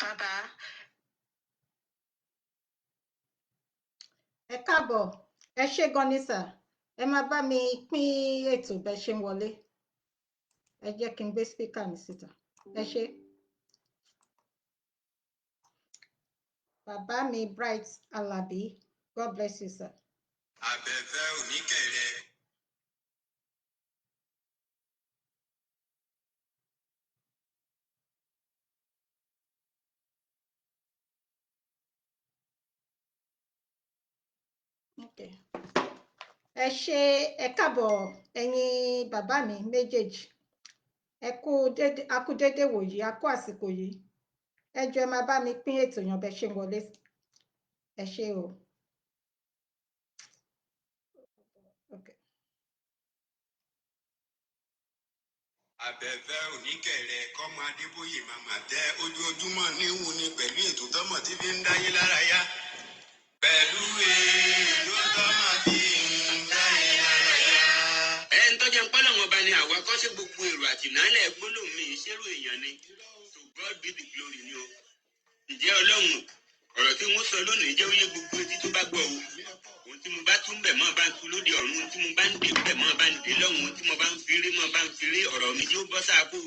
Bàbá. Ẹ káàbọ̀, ẹ ṣé gan ni sà. Ẹ máa bá mi pín ètò bẹ́ ṣe ń wọlé. Ẹ jẹ́ kí n gbé spíkà mi síta. Ẹ ṣé. Bàbá mi Bright Alabi, God bless you, sir. Abẹ́fẹ́ oníkẹ̀rẹ́. Okay. Ẹ ṣé, ẹ káàbọ̀ ẹ̀yin bàbá mi méjèèjì. Ẹ kú dédé, a kú dédé wòyí, a kú àsìkò yìí. Ẹ jọ̀ọ́ ẹ máa bá mi pín ètò yàn bẹ́ ṣe ń wọlé. Ẹ ṣé o. Okay. Abẹ́fẹ́ oníkẹ̀rẹ́ kọ́mọ Adébóyè màmá tẹ ojoojúmọ́ níhùn ni pẹ̀lú ètò tọ́mọ̀ tí fi ń dáyé lára yá. Pẹ̀lú ètò tọ́mọ̀ tí ń dáyé lára yá. Ẹ ń tọ́jà ń pọ́lọ̀ wọn bá ní àwa kọ́ sí gbogbo èrò àtìnálẹ̀ gbólóhùn mi ìṣerú èèyàn ni. To God be the glory ni o. Ǹjẹ́ Ọlọ́run, ọ̀rọ̀ tí wọ́n sọ lónìí jẹ́ oyé gbogbo etí tó bá gbọ́ o. Ohun tí mo bá tún bẹ̀ mọ́ bá ń tu lóde ọ̀run, ohun tí mo bá ń dè bẹ̀ mọ́ bá ń dè lọ́hùn, ohun tí mo bá ń firé mọ́ bá ń firé, ọ̀rọ̀ mi yóò bọ́ sáàkó.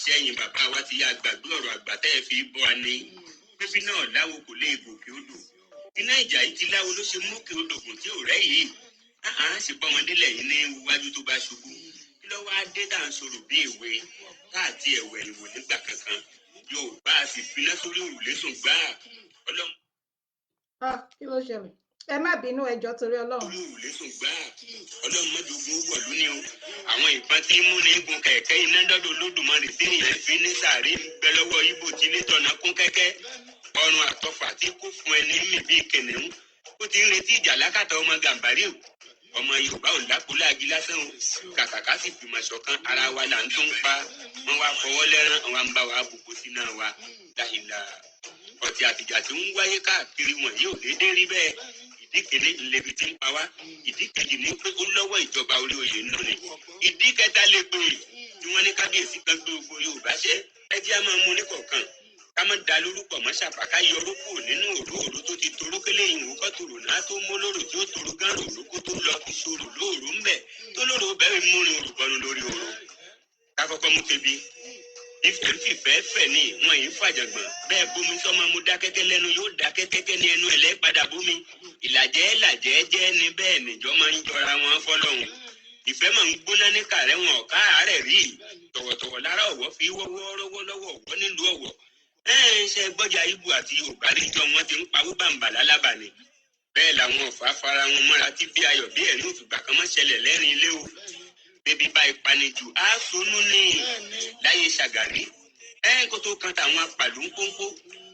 Sẹ́yìn bàbá wa ti ya gbàgbé ọ̀rọ̀ àgbà tẹ́ ẹ fi bọ́ wa ni. Bébí náà láwo kò lè gòkè odò. Iná ìjà yìí ti láwo ló ṣe mú kí odò gùn tí ò rẹ́ yìí. Àá ṣe bọ́mọdé lẹ́yìn ní iwájú tó bá ṣubú. Kí ló wá dé tá à ń sọ̀rọ̀ bí èwe tá àti ẹ̀wẹ̀ ìwò nígbà kankan? Yóò bá a sì finá sórí òrùlé sùn gbáà. Ọlọ́run Ah, kí ló ṣẹlẹ̀? Ẹ má bínú, ẹ jọ̀ọ́ torí Ọlọ́run. orí òrùlé sùn gbáà. Ọlọ́run mọ́jọ́gun ó wọ̀lú ni o. Àwọn ìbọn tí ń múni gun kẹ̀kẹ́ iná dọ́dọ̀ Olódùmarè tí èèyàn fi ní sàárè ń bẹ lọ́wọ́ Ibo tí ilé tọ̀nà kún kẹ́kẹ́. Ọrùn àtọfà tí kò fún ẹni mì bíi kìnìún. Ó ti ń retí ìjà lákàtà ọmọ Gàmbàrí o. Ọmọ Yorùbá ò lápòláàgì lásán o. Kàkàká sì fìmọ̀ ṣọ̀kan ara wa là ń tún pa. Wọ́n wá fọwọ́ lẹ́rán, wọ́n ń bá wa bùkún sínú wa. Láìla ọtí àtìjà tí ń wáyé káàkiri wọ̀nyí ò déédéé rí bẹ́ẹ̀. Ìdí kìíní ńlẹbi tí ń pa wá. Ìdí kejì ní pé ó lọ́wọ́ ìjọba orí oyè nínú ni. Ìdí kẹta lè pè é tí wọ́n ní kábíyèsí kan gbé gbogbo Yorùbá ṣẹ́. Ẹ jẹ́ á máa mú ní kọ̀ọ̀kan. Ká má da lórúkọ mọ́ ṣàpá, ká yọ orókù nínú òró òró tó ti toró kélé ìwò kọ́ tòrò náà tó mú lóró tí ó toró gán rò lóko tó lọ fi ṣòro lóòró ń bẹ̀ tó lóró bẹ́ẹ̀ múrin òrùbọnu lórí òró. Ká kọ́kọ́ mú kebi. Ìfẹ́ ń fìfẹ́ fẹ̀ ni wọ́n yìí fàjàngbọ̀n. Bẹ́ẹ̀ bomi sọ́mọ mo dákẹ́kẹ́ lẹ́nu yóò dákẹ́kẹ́kẹ́ ní ẹnu ẹ̀lẹ́ padà bómi. Ìlàjẹ́ làjẹ́ jẹ́ ni bẹ́ẹ̀ nìjọ́ máa ń jọra wọn fọlọ́hún. Ìfẹ́ máa ń gbóná ní kàrẹ́ wọn ọ̀ká àárẹ̀ rí. Tọ̀wọ̀tọ̀wọ̀ lára ọ̀wọ́ fi wọ́wọ́ rọ́wọ́ lọ́wọ́ ọ̀wọ́ nílùú ọ̀wọ́. Ẹ ń ṣe gbọ́jà Ibo àti Yorùbá níjọ wọn ti ń pawó bàǹbà lálábà ni. Bẹ́ẹ̀ làwọn ọ̀fà fara wọn mọ́ra tí bí ayọ̀ bí ẹ̀rín òfìgbà kan mọ́ ṣẹlẹ̀ lẹ́rìn ilé o. Bébí bá ìpanijù á sonú ní láyé Ṣàgàrí. Ẹ kó tó kan tàwọn apàlú ń kónkó.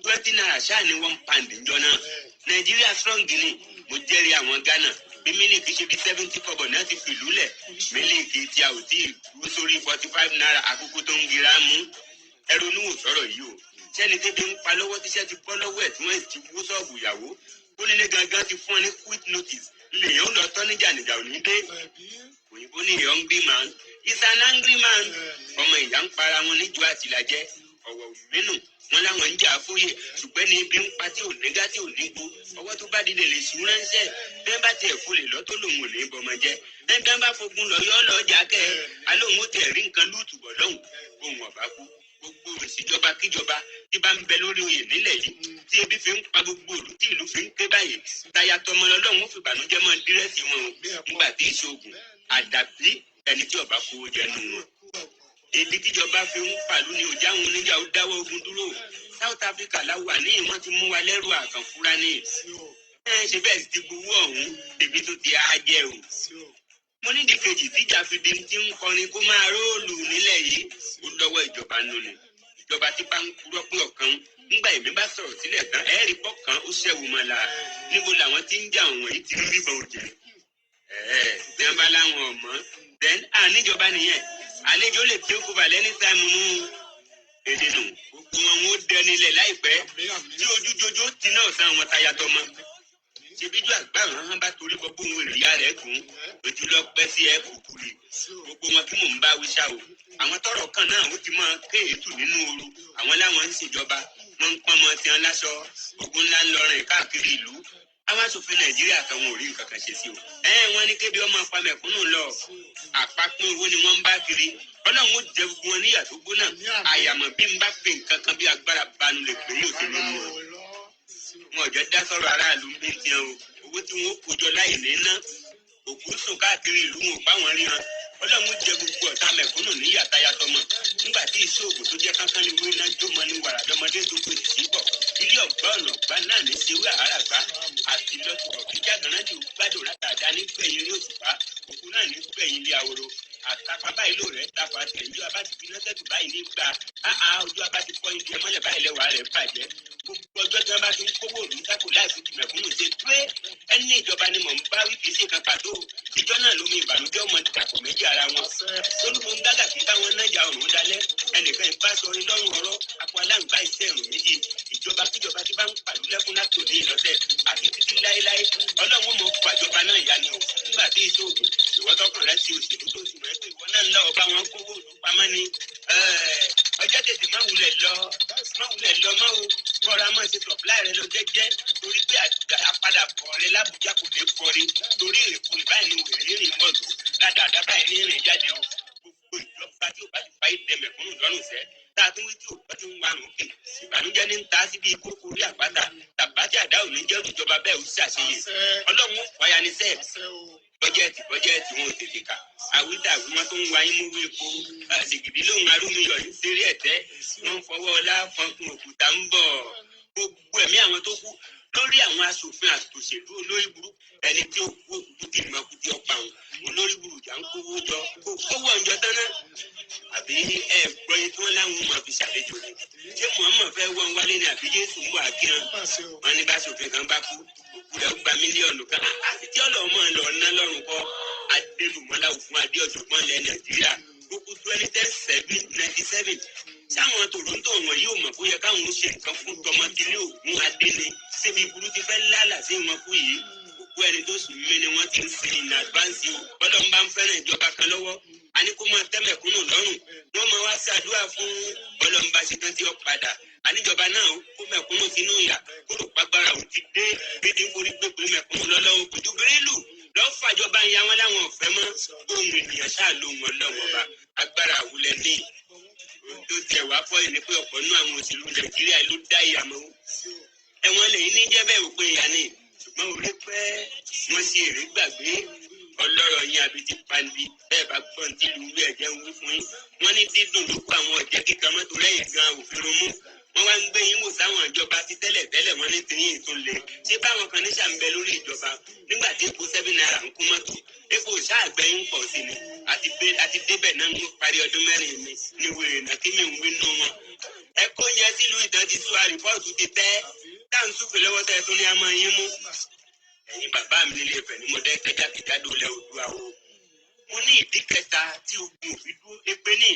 20 naira ṣáà ni £1 níjọ náà. Nàìjíríà strong ni, mo jẹ́rìí àwọn Ghana. Bí mílíkì ṣe di 70 kọ́bọ̀ náà ti fìlú lẹ̀. Mílíkì tí a ò tí ì dúró sórí 45 naira àkókò tó ń gira mú. Ẹ ronú wò sọ̀rọ̀ yìí o. Sẹ́ni tẹ́bi ń pa lọ́wọ́ tíṣẹ́ ti bọ́ lọ́wọ́ ẹ̀ tí wọ́n ti wó sọ́ọ̀bù ìyàwó. Ó nílé gangan ti fún ọ ní quick notice. Lèyàn ó lọ tọ́ níjà níjà ò ní dé. Òyìnbó ní a hungry man is an angry man. Ọmọ ìyá ń para wọn níjọ àtìlájẹ. Ọ̀wọ̀ mínú wọn láwọn ń jà fóyè ṣùgbọ́n ní ibi ń pa tí ò nígá tí ò nígbó. Ọwọ́ tó bá dilẹ̀ lè sùn ránṣẹ́. Bí wọ́n bá tiẹ̀ folè lọ́tọ́ lòun ò ní bọmọ jẹ́. Bí wọ́n bá fogun lọ yọ́ lọ jà kẹ́ ẹ. Alóhùn ó tiẹ̀ rí nǹkan lúùtù bọ̀ lọ́hùn. Ohun ọ̀bá kú. Gbogbo ìṣèjọba kíjọba tí bá ń bẹ lórí oyè nílẹ̀ yìí tí ebi fi ń pa gbogbo ìlú tí ìlú fi ń ké báyìí. Táyà tọmọ lọ́lọ́run ó fi ìbànújẹ́ mọ́ dírẹ́sì wọn o. Nígbà tí ìṣòògùn àdàbí ẹni tí ọba kówó jẹ nù wọn. Èdè tíjọba fi ń pàlú ni òjá àwọn oníjà ó dáwọ́ ogun dúró. South Africa la wà ní ìwọ́n ti mú wa lẹ́rù àkànfúra ní. Ẹ ṣe bẹ́ẹ̀ ti gbowó ọ̀hún ibi tó ti á jẹ́ o. Mo ní ìdíkejì tíjà fi di ti ń kọrin kó máa róòlù nílẹ̀ yìí. Ó lọ́wọ́ ìjọba nù ni. Ìjọba tí bá ń purọ́ pé ọ̀kan ńgbà èmi bá sọ̀rọ̀ sílẹ̀ tán ẹ̀ẹ́rì pọ̀ kan ó ṣẹ̀wò mọ́ la. Níbo làwọn tí ń jà wọ̀nyí ti ń ríbọn òjè? Bí wọ́n bá láwọn ọ̀mọ́. Then àníjọba nìyẹn. Àlejò lè take over anytime nù. Èdè nù. Gbogbo wọn ó dẹni ilẹ̀ láìpẹ́. Tí ojújojo ti náà sá wọn táyà tọmọ. Ṣebíjú àgbà hàn bá torí bọ bóun èrè ìyá rẹ̀ gùn. Ojú lọ pẹ́ sí ẹ kúkúrì. Gbogbo wọn kí mò ń bá wí ṣá o. Àwọn tọ́rọ̀ kan náà ó ti máa kéètù nínú ooru. Àwọn láwọn ń ṣèjọba. Wọ́n ń pọ́n mọ́ tiwọn láṣọ. Ogun ńlá ń lọ rìn káàkiri ìlú. Àwọn aṣòfin Nàìjíríà kan, wọn ò rí nǹkan kan ṣe sí o. Ẹ wọ́n ní kébi ọmọ apá mẹ̀kúnnù lọ, àpapín owó ni wọ́n ń bá kiri. Ọlọ́run ó jẹ gbogbo wọn níyà tó gbóná. Àyàmọ̀ bí n bá pè nǹkan kan bí agbára banu lè pè yóò ti ní mú wọn. Wọn ò jẹ́ dá sọ̀rọ̀ aráàlú ń bí tiẹ̀ o. Owó tí wọn ó kó jọ láì ní ná, òkú sùn káàkiri ìlú, wọn ò bá wọn ríran. Ọlọ́run jẹ gbogbo ọ̀tá mẹ̀kúnnù níyà tayatọmọ. Nígbà tí ìṣòògùn tó jẹ́ kánkán ní wíná jómọ ní wàrà lọ́mọdé tó kù sí bọ̀, ilé ọ̀gbá ọ̀nà ọ̀gbá náà ní sewé àháràgbá àti lọ́tùrọ̀ kíjà gànájì gbádùn látàdá nígbẹ̀yìn ilé òṣùpá, òkú náà nígbẹ̀yìn ilé ahoro. Àtàpá báyìí ló rẹ̀ tàpá tẹ̀ ojú abá ti fi nọ́sẹ̀tù báyìí nígbà áhà, ojú abá ti fọ́ igi ẹmọ́lẹ̀ báyìí lẹ́wàá rẹ̀ bàjẹ́. Gbogbo ọjọ́ tí wọ́n bá ti ń kówó òlù sákò láìsí ti mẹ̀kúnnù ṣe pé ẹni ìjọba ni mò ń bá wí, kì í ṣe kan pàtó. Ìjọ náà lómi ìbànújẹ́ ọmọ dàpọ̀ méjì ara wọn. Tolúmọ ń gágà kí báwọn nájà ọ̀run dalẹ̀, ẹnìkan ìbá sọrí lọ́rùn ọ̀rọ̀ akọ aláǹgbá iṣẹ́ ẹ̀rùn méjì. Ìjọba kíjọba tí bá ń pàlú lẹ́kún látòdì ìlọ́sẹ̀ àti títí láéláé, Ọlọ́run mọ̀ fàjọba náà yá ni o. Nígbà tí iṣẹ́ òògùn ìwọ tọkàn rẹ ti òṣèlú tó sì mọ̀ pé ìwọ náà ń lọ ọba wọn kówó òlú pamọ́ ni, ọjọ́ tètè má wulẹ̀ lọ, má wulẹ̀ lọ má o kọ́ra mọ́ ṣe supply rẹ lọ jẹ́jẹ́, torí pé àpadàbọ̀ rẹ lábújá kò lè kọrin, torí ìrìnkúrìn báyìí ni wèrè rìn wọ̀lú ládàá báyìí ní ìrìn jáde o. Gbogbo ìjọba tí ò bá ti fa ìdẹ̀mẹ̀kúnnù lọ́rùn sẹ́ tá a tún wí tí ò bá ti ń warùn òkè, ìbànújẹ́ ní ń ta síbi kókó orí àpáta tàbátì àdá òní jẹ́ ìjọba bẹ́ẹ̀ ó ṣàṣeyè. Ọlọ́run ó fàyà ní sẹ́ẹ̀. Bọ́jẹ́ẹ̀tì bọ́jẹ́ẹ̀tì wọn ò tètè kà, àwítàwí wọn tó ń wa yín mú epo sìgìdì lóhùn arúmiyọ̀ ń ṣeré ẹ̀tẹ́, wọn ń fọwọ́ ọlá fọnkún òkúta ń bọ̀. Gbogbo ẹ̀mí àwọn tó kú lórí àwọn aṣòfin àtòṣèlú olórí burúkú, ẹni tí ó kú òkú tí ìmọ̀ kú tí ó pa òun, olórí burúkú ń kówó jọ, kó kówó ọ̀njọ́ tán náà. Àbí ẹ gbọ́ yín tí wọ́n láwọn máa fi ṣàlejò ni? Ṣé Muhammed fẹ́ wọ́n wálé ni àbí Jésù ń bọ̀ àkíran? Wọn ní bá aṣòfin kan bá kú, òkú rẹ̀ gba 1 mílíọ̀nù kan àti tí ọlọ́mọ lọ ná lọ́rùn kọ́. Adélùmọ́lá òfin adé ọ̀jọ̀gbọ́n ilẹ̀ Nàìjíríà gbogbo 2010 7 97, sáwọn Toronto wọn yóò mọ̀ kó yẹ káwọn ó ṣe nǹkan fún tọmọdélé ògún adé ni. Síbi burú ti fẹ́ lálà sí wọn kú yìí, òkú ẹni tó sì mí ni wọ́n ti ń sin in advance o. Bọ́lá ń bá ń fẹ́ràn ìjọba kan lọ́wọ́, a ní kó máa tẹ́mẹ̀kúnnù lọ́rùn, wọ́n máa wá ṣàdúrà fún. Bọ́lá ń bá ṣe tán tí ó padà, àníjọba náà kó mẹ̀kúnnù sínú ìyà, kó rò pàgbára òun ti dé bí ti ń forí pépé mẹ̀kúnnù lọ́lọ́wọ́ kùjú bírèlù lọ́ọ́ fàjọba ń ya wọn láwọn ọ̀fẹ́ mọ́. Ohun ènìyàn ṣáà lóhun ọlọ́wọ́ bá agbára àwùlẹ̀ ní tó tiẹ̀ wá fọ́ yìí ni pé ọ̀pọ̀ nínú àwọn òṣèlú Nàìjíríà ló dá ìyàmọ́ ẹ̀wọ̀n lẹ́yìn ní jẹ́ bẹ́ẹ̀ òpin ìyá ni. Ṣùgbọ́n orí pẹ́ wọ́n ṣe èrè gbàgbé ọlọ́rọ̀ yín àbí ti pandi bẹ́ẹ̀ bá gbọ́n tí ìlú wí ẹ̀jẹ̀ ń wí fún yín. Wọ́n ní dídùn ló kó àwọn ọ̀jẹ̀ kíkan mọ́tò lẹ́yìn gan òfin mú. Wọ́n wá ń gbé yín wò sáwọn ìjọba ti tẹ́lẹ̀ tẹ́lẹ̀, wọ́n ní tiyín tó le ṣé báwọn kan ní sàǹbẹ lórí ìjọba nígbà tí epo ₦7 ń kún mọ́tò, epo ṣáàgbẹ́yìn pọ̀ sí ni. Àti débẹ̀ náà ń parí ọdún 4 mi ní wèrè náà kí mi ń wí nù wọn. Ẹ kó yẹ sílùú ìtàn ti sú, àrífọ́ọ̀tù ti tẹ́ tá à ń súfè lọ́wọ́ tẹ́ tó ní a máa yín mú. Ẹ̀yin bàbá mi nílé Ifẹ̀ ní mo dẹ́ kẹjákẹjádò lẹ Oòduà o. Mo ní ìdí kẹta tí ogun òfin dúró èpè ní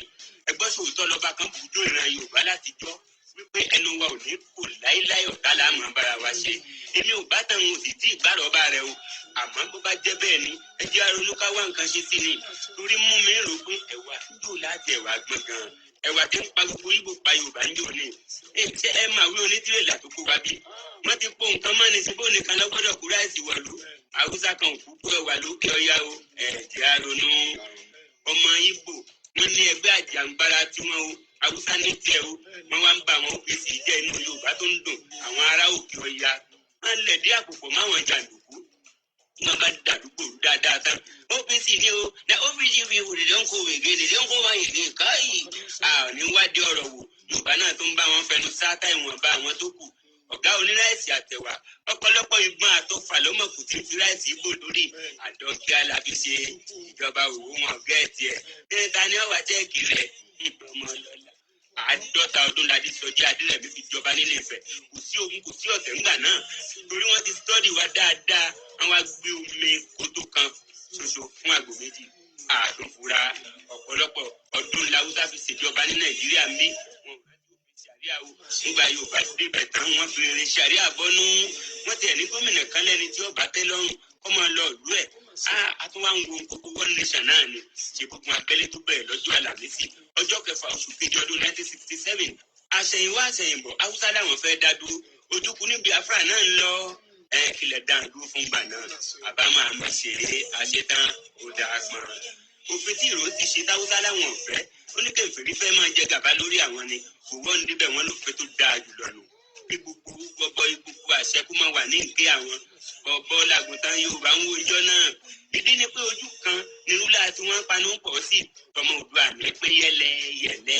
ẹgbẹ́ sòótọ́ lọ́ba kan bùdó ìran Yorùbá látijọ́ wípé ẹnu wa ò ní kò láíláí, ọ̀tá la máa bára wa ṣe. Èmi ò bá tàn, ò sì tí ì gbárọ̀ọ́bá rẹ o. Àmọ́ bó bá jẹ́ bẹ́ẹ̀ ni, ẹ jẹ́ aronú ká wá nǹkan ṣe sí ni, torí mú mi rò pé ẹ̀wà jò láti ẹ̀wà gbọ̀n gan, ẹ̀wà tí ń pa gbogbo Ìgbò pa Yorùbá ń jò ní. Ṣé ẹ máa wí onítìrẹ̀là tó kó wa bí wọ́n ti pò nǹkan mọ́ni sí bó nìkan lọ́gbọ́dọ̀ kú ráìsì wọ̀lú Haúsá kan ò kúkú ẹ̀wà lókè ọ̀yá o. Ẹ̀ jẹ́ aronú. Ọmọ Ìgbò wọ́n ní ẹgbẹ́ àjàǹgbara tiwọn o, Haúsá ní tiẹ̀ o. Wọ́n wá ń bá àwọn OPC jẹ́, inú Yorùbá tó ń dùn. Àwọn ará òkè ọ̀yá wọ́n lẹ̀dí àpòpọ̀ máwọn jàǹdùkú, wọ́n bá dàdúgbò dáadáa tán. OPC ní o na OPC fi wò lè ń kó wègé lè ń kó wọn yègé káyì àwọn níwádìí ọ̀rọ̀ wò. Yorùbá náà tó ń bá wọn fẹnu sáátá ìwọ̀nba àwọn tó kù. Ọ̀gá oníráìsì àtẹ̀wà, ọ̀pọ̀lọpọ̀ ìgbọ́n àtọ́fà lọ́mọkù tí ń fi ráìsì ibò lórí àdọ́gí aláfi ṣe ìjọba òwò wọn gẹ́ẹ̀tì ẹ̀ ní ta ni ọ̀wà chẹ́ẹ̀kì rẹ̀ ọmọ ọlọ́lá. 50 ọdún ládé Sọjí Adérẹ̀mí fi jọba nílé Ifẹ̀, kò sí ogun, kò sí ọ̀tẹ̀ ńgbà náà, torí wọ́n ti study wa dáadáa. Wọ́n wá gbé omi kótó kan ṣoṣo fún àgbò méjì àdúfura. Ọ̀pọ̀lọpọ̀ ọdún làwùsá fi ṣèjọba ní Nàìjíríà ń bí wọn ò rántí òfin ṣàríà o. Nígbà Yorùbá débẹ̀ tán, wọ́n fi irin ṣàríà bọ́nú. Wọ́n tiẹ̀ ní gómìnà kan lẹ́ni tí ó bá tẹ́ lọ́rùn kó máa lọ ìlú ẹ̀. A tún wá ń wo kókó one nation náà ni ṣe gbogbo abẹ́lé tó bẹ̀rẹ̀ lọ́jọ́ Àlàmísì, ọjọ́ 6 oṣù kejì ọdún 1967. Àṣẹ̀yìnwá àṣẹ̀yìnbọ̀, Haúsá làwọn fẹ́ dá dúró. Ojúkú ní Biafra náà ń lọ. Ẹ kílẹ̀ dá dúró fún gbà náà. Àbámọ̀ àmọ̀ ṣeré àṣetán ó dáa pọn. Òfin tí ìró ti ṣe táwùsá láwọn ọ̀fẹ́ oníkèfèrí fẹ́ máa jẹ gàba lórí àwọn ni kò wọ́n níbẹ̀, wọ́n lófin tó dáa jùlọ nù kí gbogbo gbọbọ gbogbo àṣẹ kó máa wà ní ìké àwọn bọbọ làgùntàn Yorùbá ń wo ìjọ náà. Ìdí ni pé ojú kan nírúlá tí wọ́n ń panú pọ̀ sí tọmọ Oòduà ní pé yẹlẹ yẹlẹ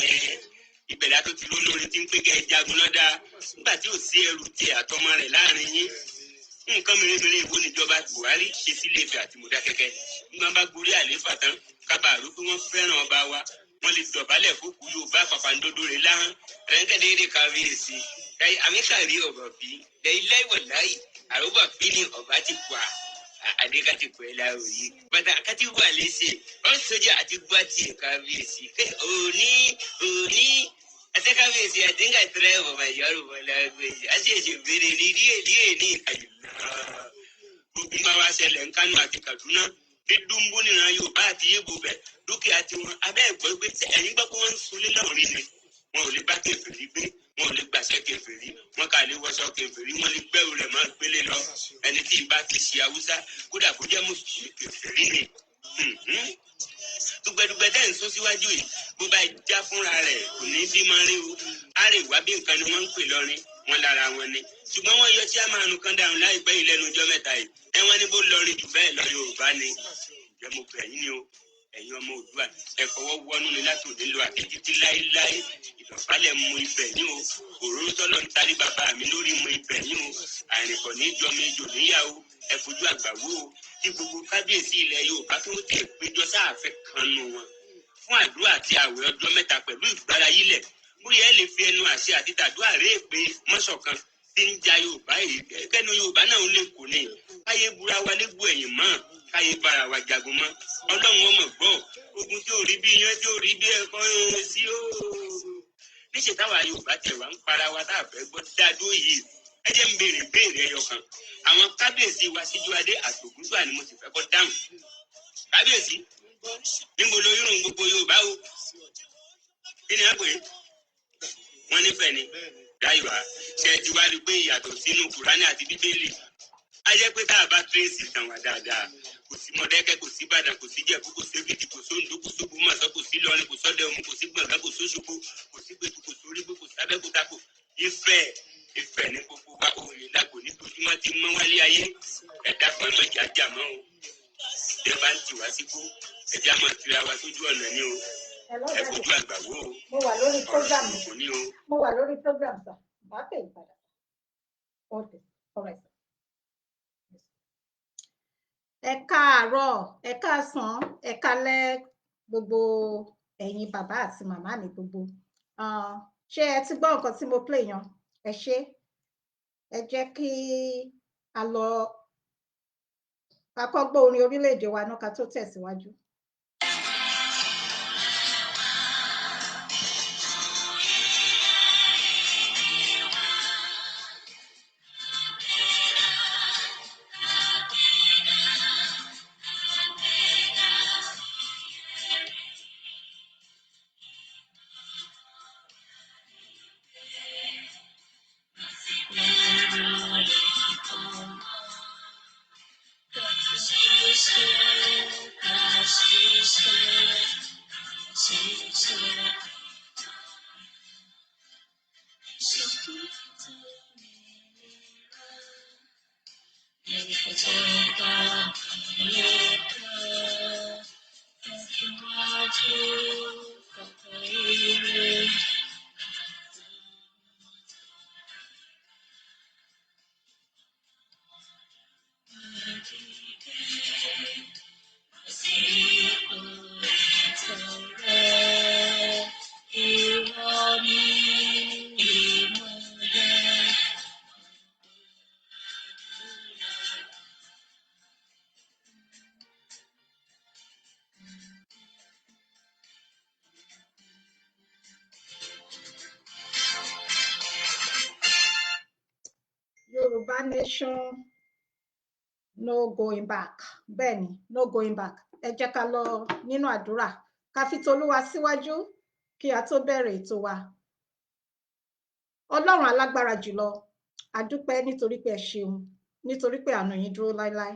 ìbẹ̀rẹ̀ tó ti lólórin tí ń pé kẹ́ ẹ jagun lọ́dà nígbà tí ò sí ẹrù tiẹ̀ àtọmọ rẹ̀ láàrin yín. Nǹkan mèremère ìwo níjọba Buhari ṣe sílé Ifẹ̀ àti Mọdákẹ́kẹ́? Nígbà bá gorí àlééfà tán, kábàárù pé wọ́n fẹ́ràn ọba wa, wọ́n lè dọ̀bálẹ̀ fókù Yorùbá pàpàǹdodo rẹ̀ láhán. Rẹ́ńkẹ́dẹ́rẹ́ kábíyèsí àmíkàrí ọ̀bà bí ilé ìwọ̀láyì àrùbà bí ní ọba ti kọ́ àdéka ti pẹ́ láàrú yìí bàtà kátí wà lẹ́sẹ̀ wọ́n sọ́jà àti gbọ́ tiẹ̀ kábíyèsí òní òní àti kábíyèsí àti ńgà tẹ́lẹ̀ ọ̀bà Yorùbá lágbèsè àti èsì béèrè ní díẹ̀ díẹ̀ ní àyùlá. Gbogbo máa wá ṣẹlẹ̀ ń Kánò àti Kaduna ní dúnbó níran Yorùbá àti Yíbo bẹ̀ dúkìá tiwọn abẹ́ ẹ̀gbọ́n gbé tí ẹ̀yìn gbọ́ pé wọ́n ń sunlé lọ́rin ni. Wọn ò lè bá kèfèrí gbé, wọn ò lè gbàṣẹ kèfèrí, wọn kà lè wọṣọ kèfèrí, wọn lè gbẹ́rù rẹ̀ máa gbélé lọ. Ẹni tí ìbá ti ṣe Haúsá, kódà kó jẹ́ mùsùlùmí, kèfèrí ni. Dùgbẹ̀dùgbẹ̀ tẹ́ ń sún síwájú yìí, bó bá já fúnra rẹ̀ kò ní bí máa rí o. Àrèwá bí nǹkan ni wọ́n ń pè lọ́rin wọn lára wọn ni, ṣùgbọ́n wọ́n yọ chairman kan dànù láìpẹ́ yìí lẹ́nu ọjọ́ mẹ́ta yìí. Ẹ wọ́n ní bó lọrin jù bẹ́ẹ̀ lọ, Yorùbá ni. Ǹjẹ́ mo bẹ̀ yín ni o, ẹ̀yin ọmọ Oòduà, ẹ fọwọ́ wọnú ni láti òde lọ àti títí láéláé. Ìdọ̀bálẹ̀ mu ibẹ̀ yín o, òróró tọ́lọ̀ ń tarí bàbá mi lórí mu ibẹ̀ yín o. Àrìnkọ̀ ní jọmọ ejò níyàwó, ẹ fojú àgbà wò ó kí gbogbo kábíyèsí ilẹ̀ Yorùbá tó tẹ̀ péjọ sáàfẹ́ kan nù wọn fún àdúrà àti àwẹ̀ ọjọ́ 3 pẹ̀lú ìgbárayílẹ̀. Bóyá ẹ lè fi ẹnu àṣẹ àti tàdúrà rèé pé mọ́ṣọ̀kan tí ń ja Yorùbá yìí, kẹ́nu Yorùbá náà ń lè kò ní káyé búra wa légbò ẹ̀yìn mọ́, káyé bára wa jagun mọ́. Ọlọ́run ọmọ gbọ́ ogun tí ò rí bí iyán tí ò rí bí ẹ̀kọ́ sí ó níṣẹ́ táwa Yorùbá tẹ̀ wá ń para wa tá a fẹ́ gbọ́ dádó yìí. Ẹ jẹ́ ń béèrè béèrè ẹyọ kan. Àwọn kábíyèsí wa Síjúadé àtògúnṣúà ni mo sì fẹ́ kọ́ dáhùn. Kábíyèsí, níbo lo yírun gbogbo Yorùbá o? Kí ni a pè é? Wọ́n nífẹ̀ẹ́ ni dáìwá ṣe ti wá rí i pé ìyàtọ̀ sínú Kùránì àti Bíbélì. A jẹ́ pé tá a bá tírèsì tàn wá dáadáa, kò sí Mọ̀dẹ́kẹ́, kò sí Ìbàdàn, kò sí Jẹ̀bú, kò sí Èkìtì, kò sóńdó, kò sógbómọ̀ṣọ́, kò sí Ìlọrin, kò sọ́dẹ̀ Òmu, kò sí Gbọ̀ngán, kò sóṣogbo, kò sí Gbẹ̀tù, kò sórígbó, kò sábẹ́kúta, kò Ifẹ̀. Ifẹ̀ ní gbogbo wa. Òye lágbo ní tojúmọ́ ti mọ́ wálé ayé. Ẹ̀dá kan mọ́jà jà mọ́ o. Bí ẹ bá ń tì wá síkú, ẹ̀jẹ̀ á máa tira wa sójú ọ̀nà ni o. Hello, Ẹ daddy. fojú àgbà wò ó. Mo wà lórí Ọ̀rọ̀ program. kò ní o. Mo wà lórí program, sir. Bá pè é padà. Okay, all right, sir. Ẹ káàárọ̀, ẹ káàsán, ẹ kálẹ́ gbogbo ẹ̀yin bàbá àti màmá mi gbogbo. Ah, ṣé ẹ ti gbọ́ nǹkan tí mo play yan? Ẹ ṣé. Ẹ jẹ́ kí a lọ ká kọ́ gbọ́ orin orílẹ̀-èdè wa náà ká tó tẹ̀síwájú. Yorùbá nation, no going back. Bẹ́ẹ̀ ni, no going back. Ẹ jẹ́ ká lọ nínú àdúrà, ká fi tolúwa síwájú kí a tó bẹ̀rẹ̀ ètò wa. Ọlọ́run alágbára jùlọ, a dúpẹ́ nítorí pé ẹ ṣeun, nítorí pé àánú yín dúró láéláé.